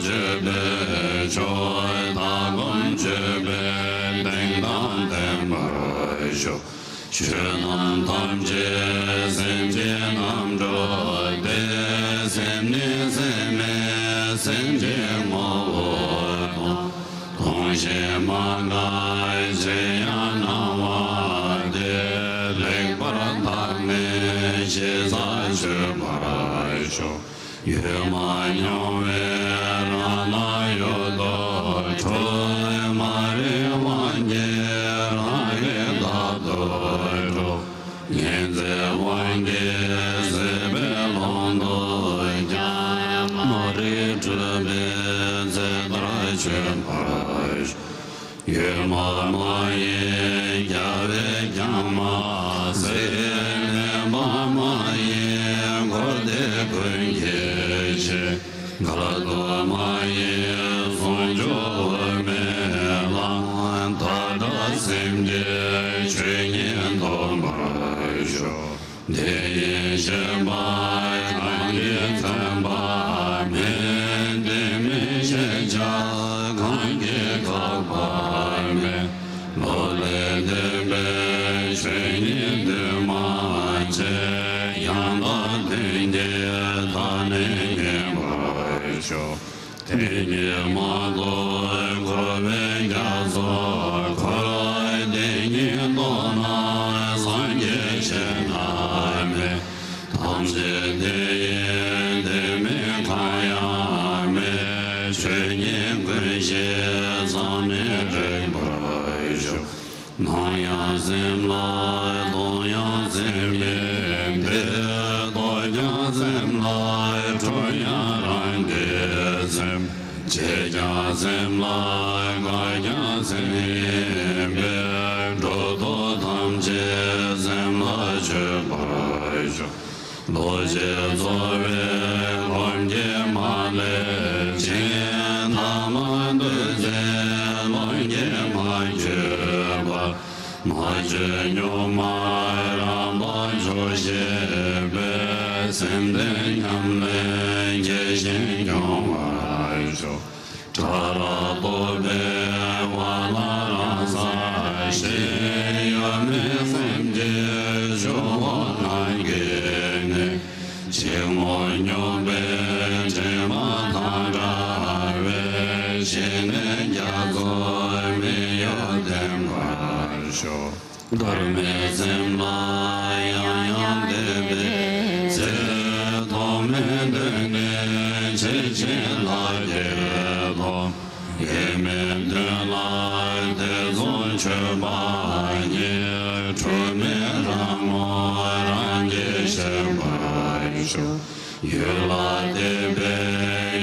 Jebe, joy, da gom jebe, Parasho, Shunan Tamje, Semje Namjo, De Semne Seme, Semje Movo, Tongshe Mangai, Jayanawa, De Lek Paratame, Sheza Parasho, Yema Yome, Rana Yodo, Choy Mare Wanye, Rage Dadoro, Yenze Wanye, Zebe Londo, Jam, Mori Chube, Zedrache Parash, Yema Maye, Yave Yama, Sene Mamaye, Gorde Kunyeche, Galado Maye, Sonjo Melan, Tada Simje, Chenyen Dombarasho, Deye Shembai, Kanye Tambai, Mende Misheja, Kanye Kakbai, Lole Debe, Chenyen Demache, Yanda Denge, Tane Yembarasho, Tenye Mado, Grove Gazo, Korai Denye Dona, Sanje Shename, Tamse Deye, Deme Kayame, Chenye Greshe, Zame Rebarasho, Naya Zemla, Doya Zemye, Doya Zemla, Troya Rangezem, Cheja Zemla, Gaya Zemye, Dodo Tamje Zemla Chebarasho, Loje Zore, Longe Male, Chen Tamanduze, Longe Majeba, Maje Nyomai Ramba Joshebe, Senden Yamle, Jeshin Yomaisho, Tara Bobe, Wala Rasa, Sheyame Semje, Johanagene, Chemo Nyobe, Chema Tarave, Shene Yago, Meyodem Varsho, Dorme Zemla, Yayam Debe, Zedome Dene, Chechela Yedo, Yemen de la de Zonchebaye, Trume Ramo, Range Shembaisho, Yula Debe,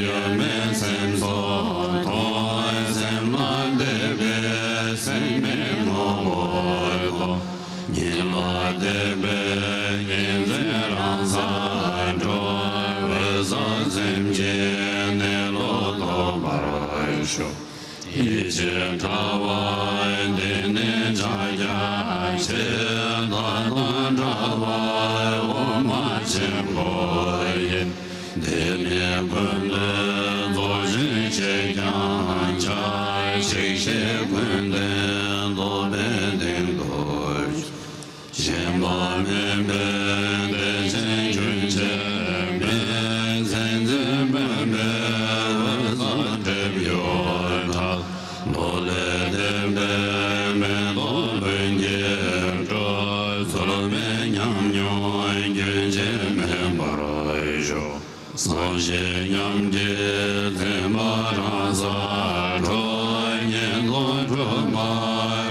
Yemen Semso, Toy Semla Debe, Seme Movo, Yila Debe, Yenzeranza, Joy, Zemje, Nelo Barasho, Iche Tawa, Dene Jaya, Shedan Tawa, Oma Chemboyen, Dene Bunde, Dojin Shekan Chai, Sheshe Bunde, Dobedin Doj, Shemba Membe, Dejen Junche, Sanje Yamje, Temaraza, Royen Lodroma,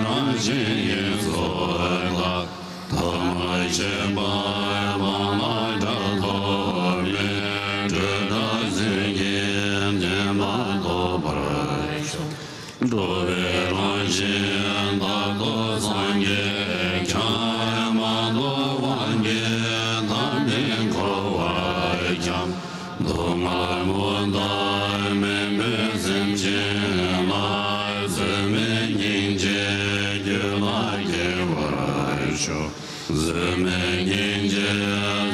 Rajen Yezola, Tamai Shembai, Lama Dadome, Jada Zengin, Jemado Barasho, Dove Rajen, Dado Sange, Chamado Wange, Damin Kowai Jam, Domai Mundai, Membe Zemje, Lai Zemen Yinje, Yulai Yevarasho, Zemen Yinje,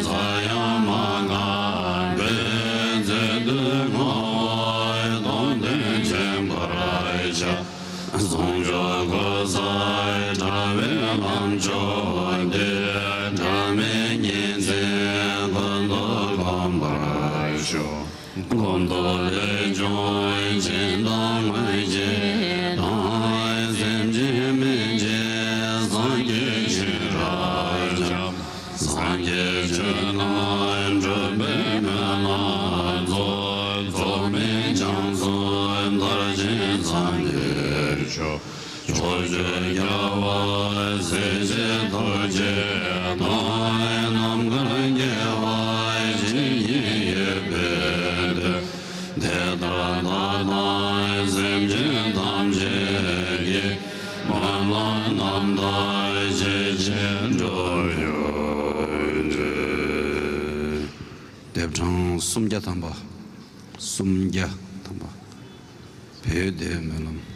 Zayamanga, Benze Moi, Donde Jembarasha, Zonja Gozai, 대장 숨자 담바 숨자 담바 배대면은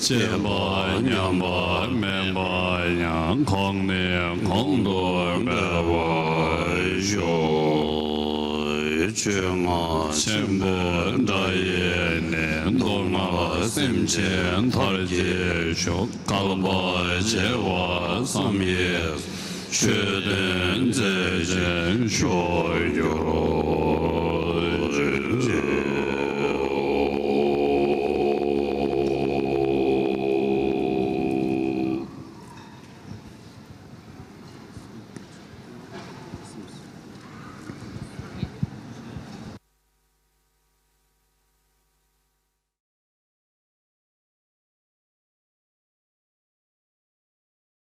戒巴娘巴面巴娘康念康多白巴修觉嘛前波大业年多嘛心前他结修高巴结瓦三业确定在真说有